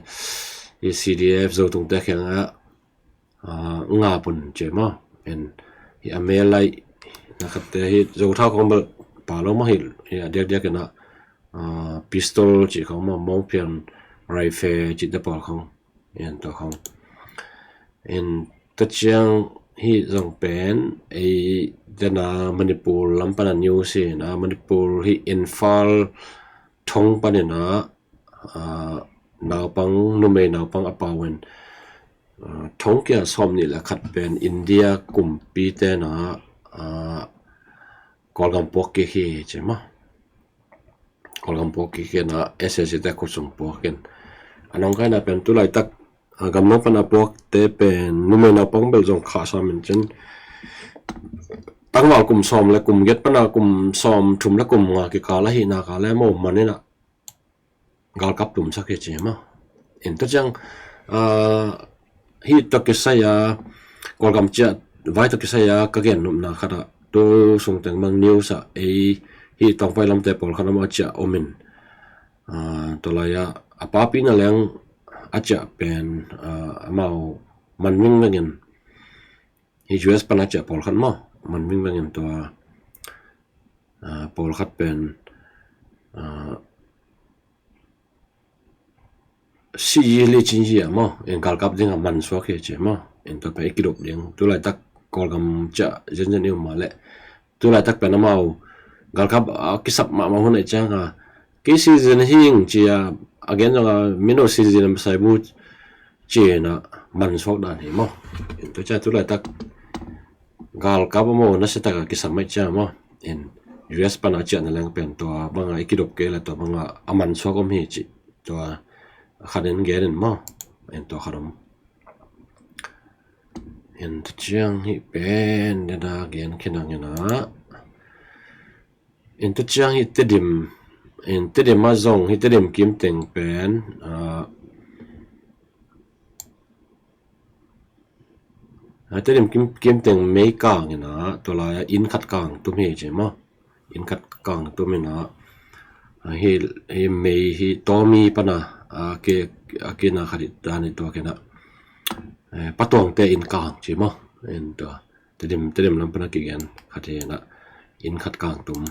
hih C D F Zotung te khengah, ah, nga pun ci maw. In hih a melai na khatte hih Zothau khong bel pa lo maw hih, hih a diakdiak in a, ah, pistol ci khong maw, Mawngphian Rifle ci te pawl khong. In tua khong. In tua ciang hih zong pen ei tena Manipur lam pana news hi na, Manipur hih Imphal thong panin a, ah, naupang, numei naupang a pau in, ah, thong kia sawm nih le khat pen India kumpi tena, ah, Kawlgam puak kik hi ci maw. Kawlgam puak kik hi na, S A C te khut sung puak in. A nong kaina pen tu laitak, ah, gamno pana puak te pen numei naupang bel zong khah sam in cin. Tangval kum sawm le kum giat pana kum sawm thum le kum nga kikal ahi na ka le mo man in a galkap tumsak hi ci maw. In tua ciang, ah, hih tawh kisai a, Kawlgam ciah vai tawh kisai a ka gen nopna khat ah, tu sung teng mang news ah ei hih Tawngpai lamte pawlkhat amau a ciah om in, ah, tua lai ah a papi na leng a ciah pen, ah, amau man vingveng in, hih U S pana ciah pawlkhat maw, man vingveng in tua, ah, pawlkhat pen, ah, sih hi le cin hi a maw, in galkap ding a man suak hi ci maw. In tua pen i kidop ding, tu laitak Kawlgam ciah zenzen i um mah leh, tu laitak pen amau galkap a kisap mahmah hun a i ciang a, kei citizen hi ing ci a, a gen zong a, mino citizen a masai bu ci na man suak dan hi maw. In tua ciang tu laitak galkap a maw, nasia taka kisam mai ciang maw. In U S pana ciahna leng pen tua banga i kidop kei le tua banga a man suak om hi ci. Tua khat in gen in maw. In tua khat om. In tua ciang hih pen dena gen khinang in a. In tua ciang hih Tedim, in Tedim a zong, hih Tedim kim teng pen, ah, ah, Tedim kim, kim teng mei kang in a, tua lai a inn khat kang tum hi ci maw. Inn khat kang tum in a, ah, hih, hih mei hih tawmi pana, ah, ke, ah, kina khat hi dan hi tua kina. Eh, Patuangte inn kang ci maw. In tua. Tedim, Tedim lam pana kigen khat hi na, inn khat kang tum.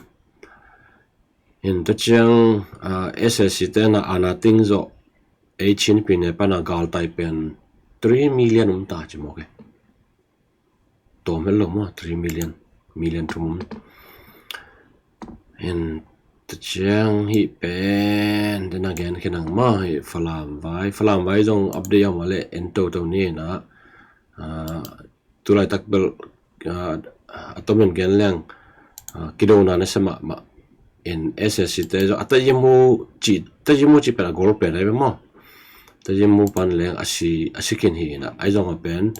In tua ciang, ah, S A C te na ana ting zawh ei Chin pi ne pana galtai pen three million um ta ci maw ke. Tawm het lo maw, three million, million thum um. In tua ciang hih pen dena gen khinang maw, hih Falam vai, Falam vai zong update a om a leh en toto ni na, ah, tu laitak bel, ah, a tomin gen leng, ah, kidona nasia mahmah. In S A C te zong a Tayimu ci, Tayimu ci pen a gol pen ai maw. Tayimu pan leng a si, a si khin hi na, ai zong a pen,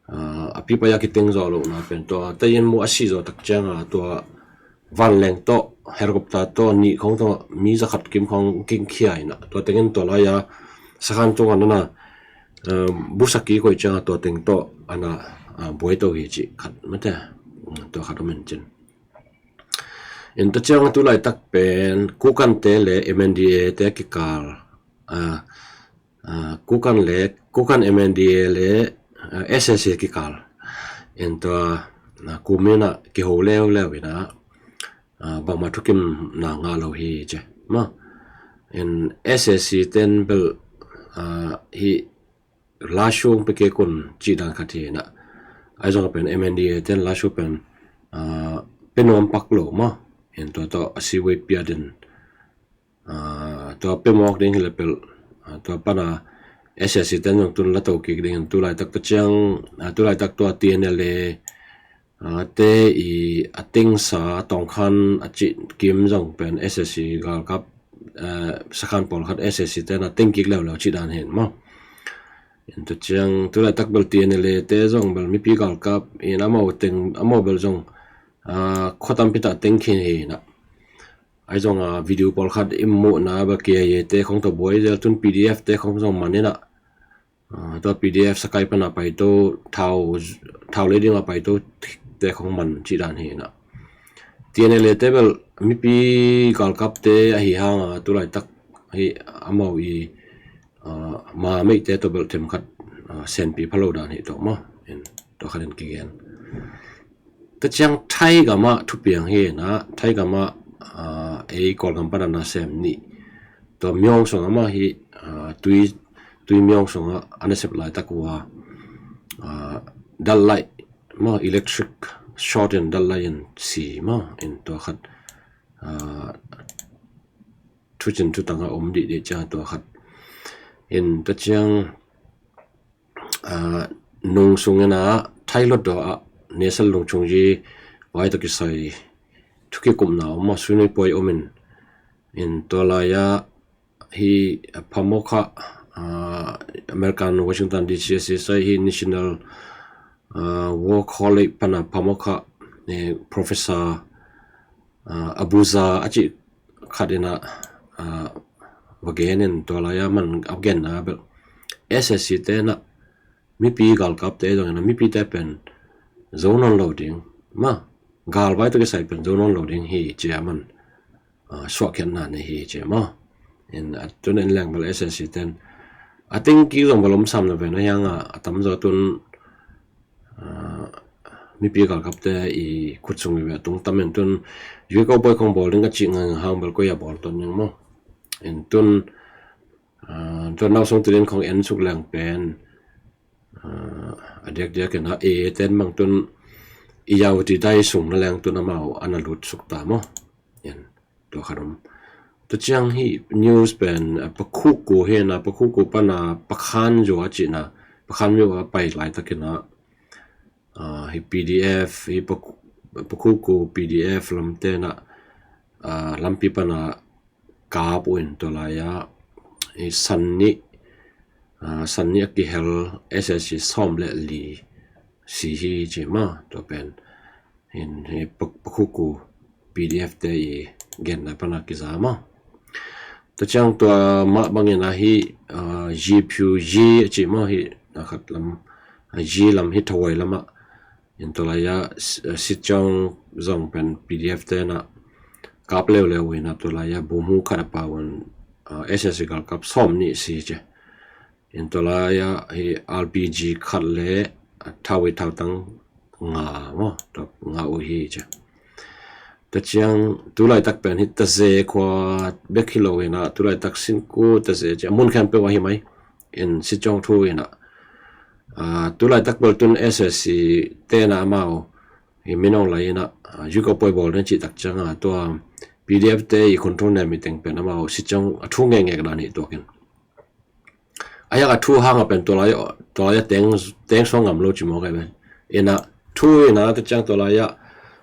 ah, a pipai a kiteng zawh lohna pen tua Tayimu a si zawh tak ciang a tua vanleng tawh, helicopter tawh, nih khong tawh, mi zakhat kim khong kingkhia in a. Tua tengin tua lai a, sakhan tungah nana, eh, busak kik koih ciang a tua teng tawh, ana, ah, buai to hi cih khat mate. Tua khat om in cin. In tua ciang a tu laitak pen, Kokante le M N D A te kikal, ah, ah, Kokan le, Kokan M N D A le, ah, S A C kikal. In tua, ah, kum in a kiho leuleu in a, ah, bangmah thukim na ngah lo hi ci. Maw. In S A C ten bel ah, hih Lashio hong pia kei un cih dan khat hi inah. Ahi zong pen M N D A ten Lashio pen, ah, pia nuam pak lo maw. In tua tawh a siwei pia den, ah, tua pia mawk ding hi le pelh, ah, tua pana S A C ten zong tun la to kik ding in tu laitak tua ciang, ah, tu laitak tua T N L A, ah, te i a tingsa Tawngkhan a cih kim zong pen S A C galkap, ah, sakhan pawlkhat S A C ten a ting kik leuleu cih dan hi in maw. In tua ciang tu laitak bel T N L A te zong bel mipi galkap in amau teng, amau bel zong, ah, khua tampi tah teng khin hi inah. Ahi zong a video pawlkhat i muhna bel K I A te khong tawh buai zel tun P D F te khong zong man inah. Ah, tua P D F Sakai pana paito thau, thau lei ding a paito te khong man cih dan hi inah. T N L A te bel mipi galkap te ahi hang a tu laitak hi amau i, ah, ma meite tawh bel themkhat, ah, senpi phalo dan hi tawh maw. In tua khat in kigen. Tua ciang Thai gam ah thupiang hi inah, Thai gam ah, ah, ei Kawlgam pana nasem nih. Tua Myong sungah maw hi, ah, tui, tui Myong sungah a nasep laitak uh a, ah, dalai maw, electric short in dalai in si maw, in tua khat, ah, thucin thutang a om dihdih ciang tua khat. In tua ciang, ah, nung sung inah Thai hlutdaw ah Nesal Lungchungyi vai tawh kisai thukikupna om maw, sui nui puai om in, in tua lai-ah hi Phamokha, ah, American Washington D C a si sai hi National, ah, War College pana Phamokha, eh, Professor, ah, Abuza a cih khat inah, ah, va gen in tua lai-ah man a genna bel S A C te inah mipi galkap te zong inah mipi te pen zo nawn lo ding maw, galvai tawh kisai pen zo nawn lo ding hi ci a man, ah, suahkhiatna nei hi ci maw. In a tun in leng bel S A C ten a ting kik zong bel om sam na ve na hiang a, a tamzaw tun, ah, mipi galkap te i khut sung i ve a tung tam in tun U K boi khong bawl ding ka cih ngang hang bel koi a bawl ton ding maw. In tun, ah, tun nau sung tidin khong en suk leng pen, ah, a diakdiak in a e ten bang tun i yau ti dai sung na leng tun amau ana lut suk ta maw. In tua khat om. Tua ciang hi news pen, ah, Pakhuku hi inah, Pakhuku pana Pakhan zua a cihna, Pakhan zua a pai laitak inah, ah, hi P D F, hi Pakhu-, Pakhuku P D F lam te inah, ah, lampi pana kap uh in tua lai-ah hi san nih, ah, san nih a kihel S A C sawm le li si hi ci maw, tua pen. In hi Pak-, Pakhuku P D F te i genna pana kiza maw. Tua ciang tua mah bangin a hi, ah, Ziphiu Zi a ci maw hi, na khat lam, ah, Zi lam hi Thawai lamah. In tua lai-ah, ah, Sichuan zong pen P D F te inah kap leuleu uh inah tua lai-ah bumu khat a pau un, ah, S A C galkap sawm nih si ci. In tua lai-ah hi R P G khat le, ah, thau i thautang nga maw, tua nga uh hi ci. Tua ciang tu laitak pen hi Taze khua bek hi lo inah, tu laitak Sinku Taze ci a mun khempeuh a hi mai. In Sichuan thu inah, ah, tu laitak bel tun S A C te inah amau hi Min Aung Hlaing inah, ah, U K boi bawl ding cih tak ciang a tua P D F te i control nem i teng pen amau Sichuan a thu ngekngek dan hi tuak in. A hiang a thu hang a pen tua lai, tua lai a teng, teng suang ngam lo ci mawk a pen. Inah thu inah tua ciang tua lai-ah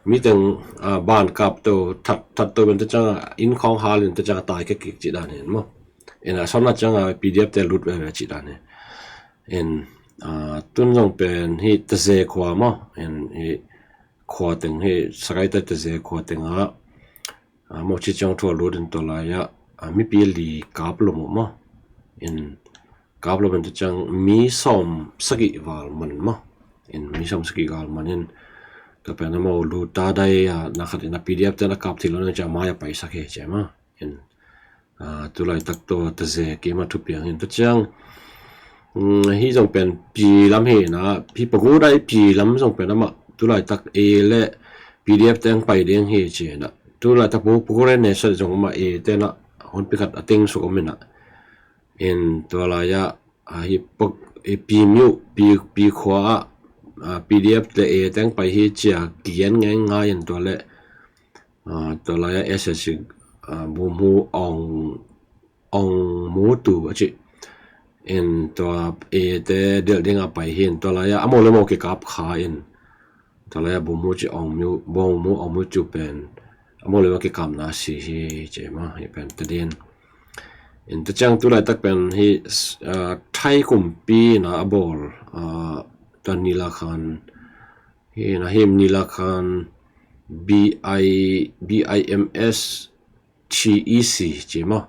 mi teng, ah, ban kap to, that, that to pen tua ciang a inn khawng hal in tua ciang a tai kik kik cih dan hi maw. Inah sawnna ciang a P D F te lut veve cih dan hi. In, ah, tun zong pen hi Taze khua maw. In hi khua teng hi Sakai te Taze khua teng ah, ah, Mawk Ci Ciang Thu a lut in tua lai-ah, ah, mipi li kap lum uh maw. In kap lum in tua ciang mi sawm sagih val man maw. In mi sawm sagih val man in tua pen amau lu ta dai, ah, na khat in a P D F te na kap thei lo na ciang mai a paisak hi ci maw. In, ah, tu laitak tua Taze kim a thupiang in tua ciang, mm, hi zong pen pi lam hi inah, hi Pagu dai pi lam zong pen amah tu laitak e le P D F te ang pai ding hi ci inah. Tu laitak Pagu, Pagu Ranger zong amah e te inah honpi khat a teng suk om inah. In tua lai-ah, a, hi pok, i Pi Myo, Pi, Pi khua ah, a, P D F le A teng pai hi ci-a kigen ngeingai in tua le, a, tua lai-ah S S C, a, Bum Hmu Aung, Aung Mu Tu a ci. In tua A te delh ding a pai hi in tua lai-ah a mo le mo kikap kha in. Tua lai-ah Bum Hmu ci Aung Mu, Bum Hmu Aung Mu Tu pen a mo le mo kikapna si hi ci maw, hi pen ta din. In ta ciang tu laitak pen hi, a, Thai kumpi na a bawl, a, tua Nilakhan hi na hi Nilakhan B I, B I M S T E C ci maw.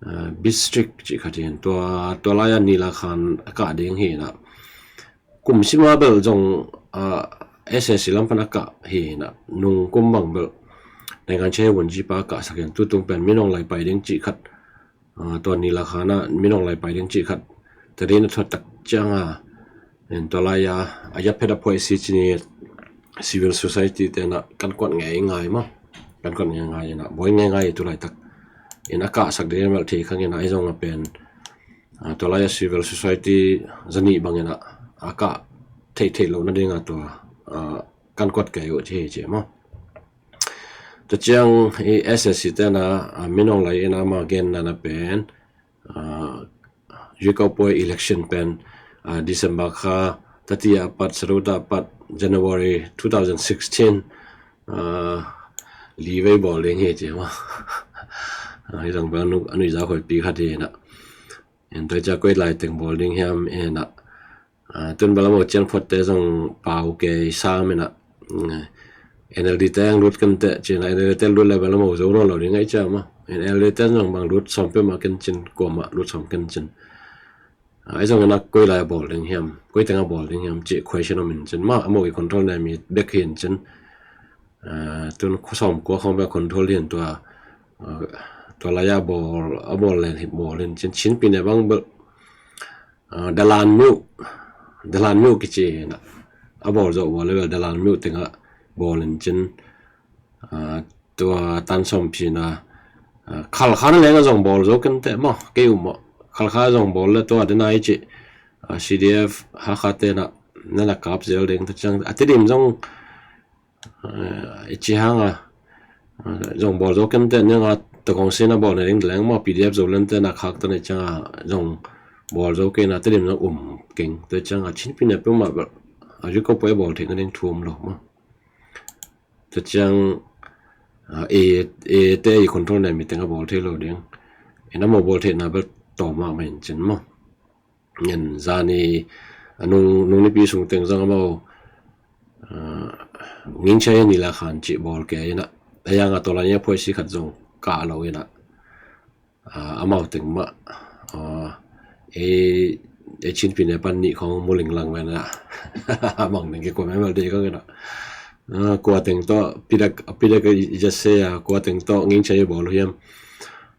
A, Bistrict ci khat hi in tua, tua lai-ah Nilakhan a kah ding hi na. Kum sima bel zong, a, S S C lam pan a kah hi na, nung kum bang bel Naingan Chai Wunji pa a kahsak in tutung pen Min Aung Hlaing pai ding cih khat, a, tua Nilakhan ah Min Aung Hlaing pai ding cih khat. Tua ding a thuat tak ciang a, in tua lai-a, a yaphet a phuai si ci ni civil society te na kan kuat ngeingai maw. Kan kuat ngeingai in a, buai ngeingai tu laitak. In a kahsak ding a melh thei khang in a, i zong a pen, a, tua lai-a civil society zanih bangin a, a kah theihtheih loh nading a tua, a, kan kuat kei uh ci hi ci maw. Tua ciang i S S C te na, a, Min Aung Hlaing in a ma genna na pen, a, Yuikau Puai election pen, a, December kha tati a pat, saruta a pat, January two thousand sixteen, a, li vei bawl ding hi ci maw. A, hi zong pen a nu, a nuih za khuaipi khat hi na. En toi cia koi lai teng bawl ding hiam en a. A, tun bel a mo cian phuatte zong pau kei sam en a. Mm, N L D te ang lut kan teh cin a, N L D te lut le bel a mo zo nawn lo ding ai cia maw. N L D te zong bang lut sawm peuhmah kan cin, kuamah lut sawm kan cin. A, ai zong en a koi lai a bawl ding hiam, koi teng a bawl ding hiam ci question om in cin maw, a mo i control ne mi bek hi in cin. A, tun khua sawm kua khawng bek control hi in tua, a, tua lai a bawl, a bawl len hi bawl in cin, Chin pi ne bang bel, a, Dalan Myo, Dalan Myo kici hi na. A bawl zo bawl le bel Dalan Myo teng a bawl in cin, a, tua tan sawm phi na, a, Khalkha na leng a zong bawl zo kan teh maw, kei um maw. Khalkha zong bawl le tua dena i ci, a, C D F Hakha te na, na na kap zel ding ta ciang, a Tedim zong, a, i ci hang a, a, zong bawl zo kan teh ning a, ta kong sin a bawl ne ding leng maw, P D F Zoland te na khak ta ne ciang a, zong bawl zo kei na Tedim zong um keng ta ciang a, Chin pi ne peuhmah bel, a, Yuikau Puai bawl theih nading thu om lo maw. Tua ciang, a, A, A te i control ne mi teng a bawl thei lo ding. En a mo bawl theihna bel tawm mahmah in cin maw. En zani, a, nung, nung nipi sung teng zong a mo, a, Ngin Chai Nilakhan cih bawl kei in a. A yang a tua lai a phuai si khat zong kah lo in a. A, amau teng mah, a, e, e Chin pi ne pan nih khawng mu linglang ven a, a mang ding kikuam em el dei khawng in a. A, kua teng tawh, pidak, pidak i jase a, kua teng tawh Ngin Chai bawl uh hiam.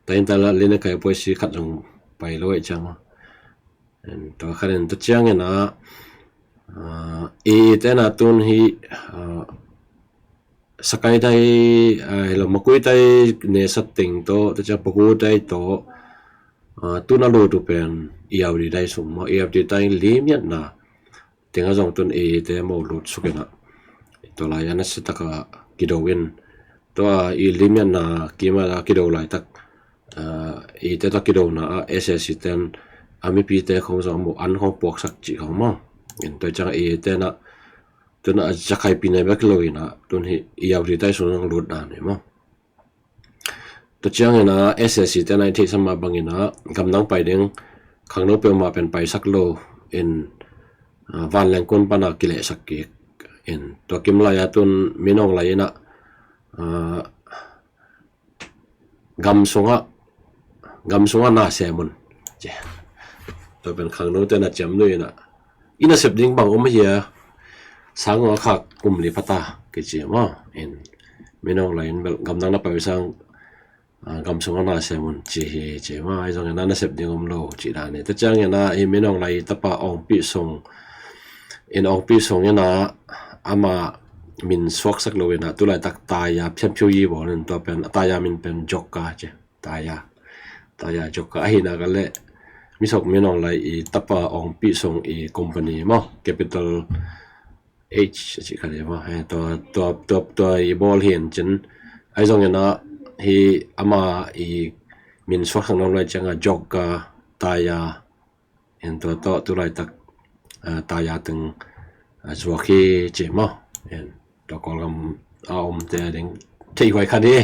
Ta in ta la, lina kai phuai si khat zong pai lo ai ciang a. En, tua khat en ta ciang en a, a, i te na tun hi, a, Sagaing Taing, a, hi lo, Magway Taing ne sa teng tawh, ta ciang Pago Taing tawh, a, tun a lut uh pen Irrawaddy Taing sung maw, Irrawaddy Taing limliatna teng a zong tun i te mo lut suk in a. Tua lai a nasia tak a kido in. Tua i limliatna kim a kido laitak, a, i te tawh kidona a S S C ten a mipite khong zong a mo an khong puaksak cih khong maw. En tua ciang i te na, tun a Sagaing pi ne bek lo in a, tun hi Irrawaddy Taing sung zong lut dan hi maw. Tua ciang in a S S C te na i theihsa mah bang in a, gamdang pai ding khangno peuhmah pen paisak lo in, a, vanleng kun pan a kilehsak kik in. Tua kim lai a tun Min Aung Hlaing in a, a, gam sungah, gam sungah na sem un. Cia. Tua pen khangno te na ciam nuih in a, i nasep ding bang om hia, sang a khak kum li phata kici maw. In Min Aung Hlaing in bel gamdang na pai sang, a, gam sungah na sem un ci hi ci maw. Ai zong in a nasep ding om lo ci dan hi. Ta ciang in a i Min Aung Hlaing tapa Aung Pyi Sung, in Aung Pyi Sung in a ama min suaksak lo in a, tu laitak Taya Pyan Pyu Yi bawl in, tua pen, Taya min pen Joka ci, Taya. Taya Jogka ahina ka le Misok Min Aung Hlaing i tapa Ongpi Song i company maw, capital H a ci kha le maw, tua tua tua tua i bawl hi in cin. Ahi zongin ah hi ama i min suak sang nuam lai cianga Jogka Taya in tua tawh tu laitak Taya teng zuak hi ci maw. In tua Kawlgam a omte ding thei huai kha ni.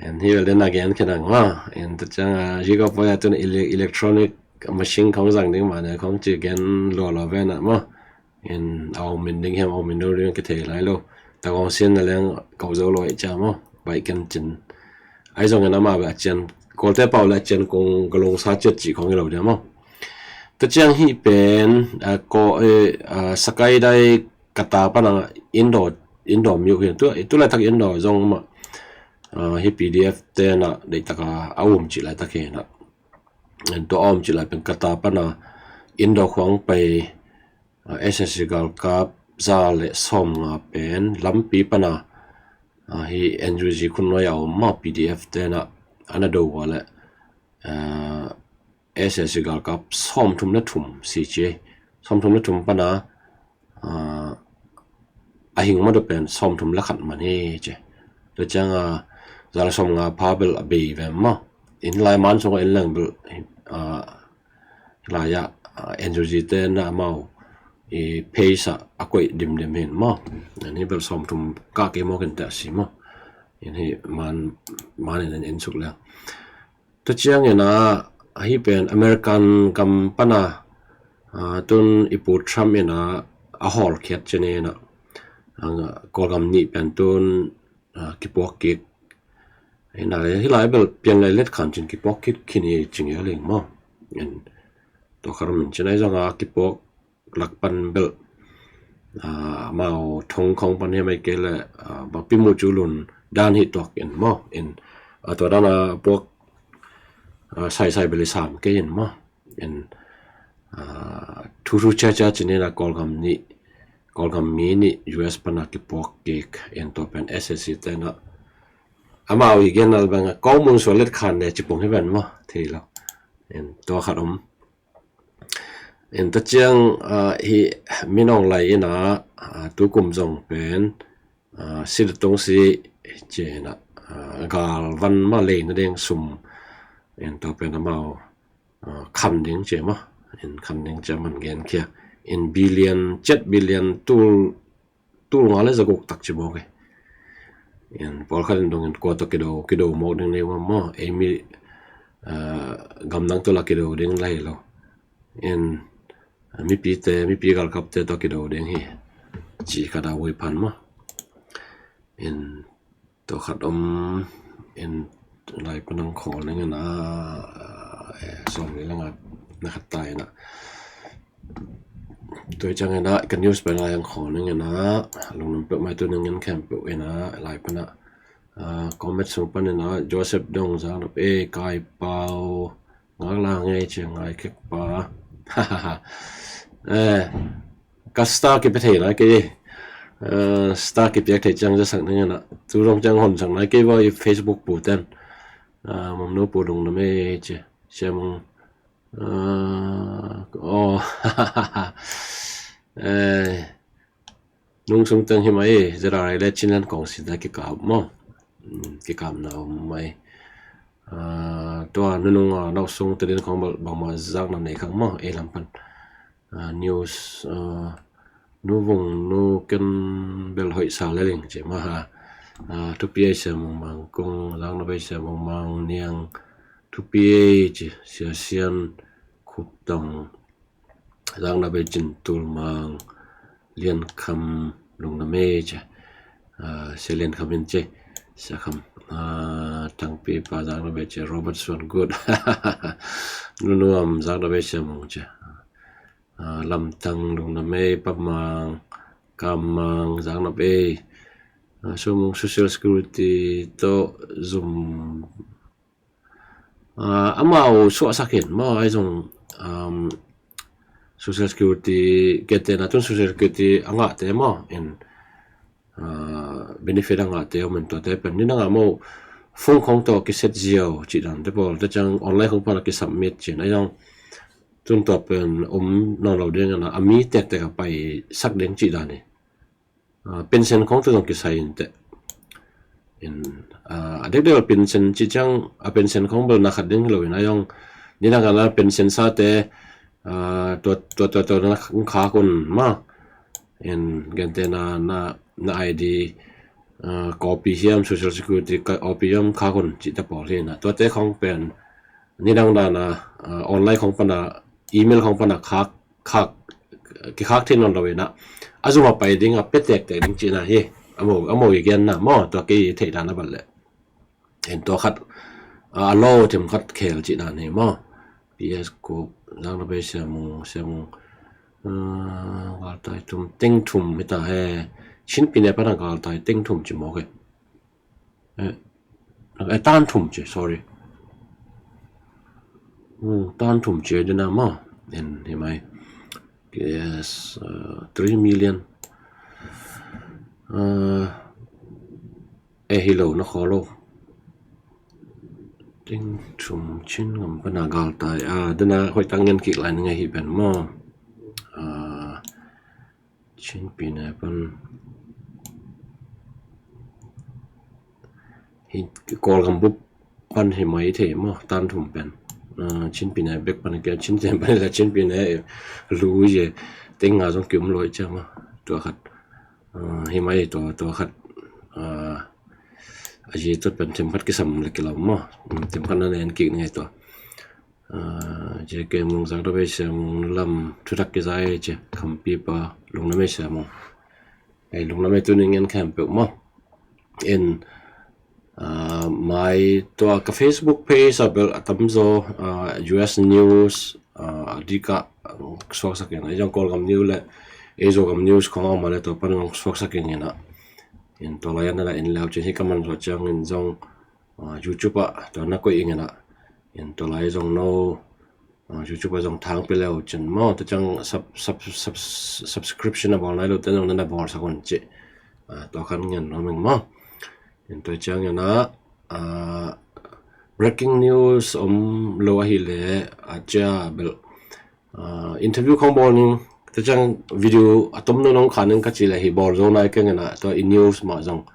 In hi vel den a gen khin ang maw. In tua cianga hi ka poi a tun electronic machine khong zang ding mah ne khong ci gen lua lua ven ah maw. In a om in ding hiam a om in lo ding kithei lai lo. Tangawng sin na leng kau zo lo ai cia maw. Baih ken cin. Ahi zongin ama beh a cian Kawlte pau le a cian kong ka lungsa ciat cih khong hi lo dia maw. Tua ciang hih pen Sakaidai kata pana Indo Indo miuh hi tu tu laitak Indo zong mah hi P D F tena deihtaka a um cih laitak hi na. Tua a um cih lai pen kata pana Indo khuang pai S S C galkap za le sawm nga pen lampi pana hi N U G khun nuai a om mah P D F tena ana do ua le S S C galkap sawm thum le thum si ci. Sawm thum le thum pana a hing mah do pen sawm thum le khat man hi ci. Tua cianga za le sawm nga pha bel a bei ve maw. In lai man sung in leng bel lai ah N U G tena amau i pace ah a koih dimdim hin maw. Ni bel sawm thum ka kei maw ken te a si maw. In hi man man in in suk le. Tua ciangin ah hi pen American gam pana tun i pu Trump ina a hawl khiat cin ina Kawlgam nih pen tun kipuak kik ina le hi lai bel piang lai let khan cin kipuak kik khin hi cing hi a ling maw. In tua kha ram in cin ai zonga kipuak lak pan bel amau thong khong pan hi mai kei le bakpi mu cu lun dan hi tuak in maw. In tua dana puak saisai bel i sam kei in maw. In thu thu cia cia cin ina Kawlgam nih Kawlgam mi nih U S pana kipuak kik in tua pen S S C tena amau i gen nal banga kong mun sual let khan ne cipung hi ven maw thei lo. In tua khat om. In ta ciang hi Min Aung Hlaing ina tukum zong pen si le tung si ci ina gal van ma lei na ding sum in tua pen amau khan ding ci ma in khan ding ci man gen khia in billion cet billion tul tul nga le zaguk tak ci mawk e. In pawlkhat in dongin kua tawh kido kido mawk ding nei ua maw ei mi gamdang tawh la kido ding lai lo. In mipite mipi galkapte tawh kido ding hi ci ka da ui phan maw. In tua khat om in lai panang khawl ning ina sawm ni langa na khat ta ina tua ciang ina ka news pen lai ang khawl ning ina lunglam peuh mai tu ning in khempeuh ina lai pana comment sung pan ina Joseph Dong Zang Dap e Kai Pau ngak la ngei cia ngai kek pa. Ka star kipia thei nai kei star kipiak thei ciang za sak ning ina tu zong ciang hon sak nai kei va i Facebook pu ten mong no pu dong na mei ci cia mong aw nung sung teng hi mai zera rai le Chinland kong si ta kikap maw kikap na om mai. Tua nunung nau sung te din kong bangma zak na nei khang maw ei lam pan news nu vung nu ken bel hoih sa le ling ci ma ha. Thupi ei sia mung mang kung zak na bei sia mung mang niang thupi ei ci sia sian khup tong zak na bei cin tul mang lian kham lung na mei ci sia lian kham in ci sia kham tangpi pa zak na bei ci Robert Suan Good nunuam zak na bei sia mung ci lamtang lung na mei pa mang kam mang zak na bei sumung social security to zum amau suahsak in maw ai zong social security kete na tun social security a ngahte maw in benefit a ngahte om in tuate pen ni na ngah maw phone khong tawh kiset ziau cih dan te pawl te ciang online khong pana kisubmit cih na zong tun tua pen om nawn lo ding a na a mi tektek a paisak ding cih dan hi. Pension khong te zong kisai in teh. In a dekdek pension cih ciang a pension khong bel na khat ding hi lo in a zong nidang a na pension sa te tua tua tua tua na khak un ma. In gente na na na I D copy hiam, social security copy hiam khak un cih te pawl hi na. Tua te khong pen nidang dan a online khong pana email khong pana khak khak kikhak thei nawn lo in a a zuma pai ding a pia tektek ding cih na hi. A mo a mo i gen na maw tua kei theih dan a bal leh. En tua khat a lo them khat khel cih dan hi maw. P S Cook, Zang na pei Siamung, Siamung. Galtai thum, teng thum hi ta he. Chin Pyine pana galtai teng thum ci mawk e. Eh, tan thum ci, sorry. Tan thum ci dina maw. En hi mai. Yes, three million. Eh, hi lo na khaw lo. Teng thum Chin ngam pana galtai a dana hoih tak ngen kik lai na ngai hi pen maw. Chin Pyine pan hi Kawlgam bup pan hi mai thei maw, tan thum pen. Chin Pyine bek pan kia Chin Pyine pan la Chin Pyine lu ye teng nga zong kium loi cia maw. Tua khat hi mai tua tua khat a zi tut pen them khat kisam le kilam maw. Them khat na nen kik ngai tua. J K Mung, Zang da bei Siamung, lam thutak kizai cia Khampipa, Lungna mei Siamung. Ei Lungna mei tuning en khempeuh maw. En mai tua ka Facebook page a bel a tamzaw U S news a dika suaksak in a zong Kawlgam news le Eizogam news khong a ma le tua pan ngong suaksak in ina. In tua lai an na la in lau cin hi ka man zawh ciangin zong YouTube ah tua na koih in ina. In tua lai zong no YouTube a zong thang pe leu cin maw tua ciang subscription a bawl nai lo te zong na na bawl sak un ci. Tua khan ngen nuam ing maw. In tua ciang ina breaking news om lo ahi le a cia bel interview khong bawl ning tua ciang video a tom no nong khan ning ka ci le hi bawl zo nai keng ina tua i news mah zong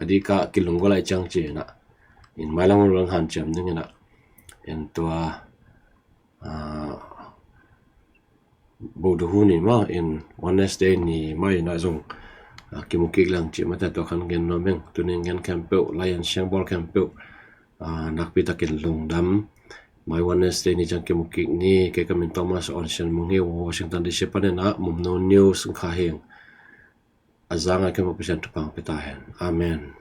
a dika kilung go lai ciang ci ina. In mailang lang han ciam ning ina. In tua Boduhu ni ma in Wednesday ni ma ina zong kimukik lang ci mata tua khan gen nuam ing. Tuning gen khempeuh lai an siang bawl khempeuh nakpi takin lungdam. Mai Wednesday ni ciang kimukik ni. Kei ka min Thomas Onsian Mung hi, Washington D C pan ina Mumno News kha hing. A zanga kei mawk pisian tupang peta hen. Amen.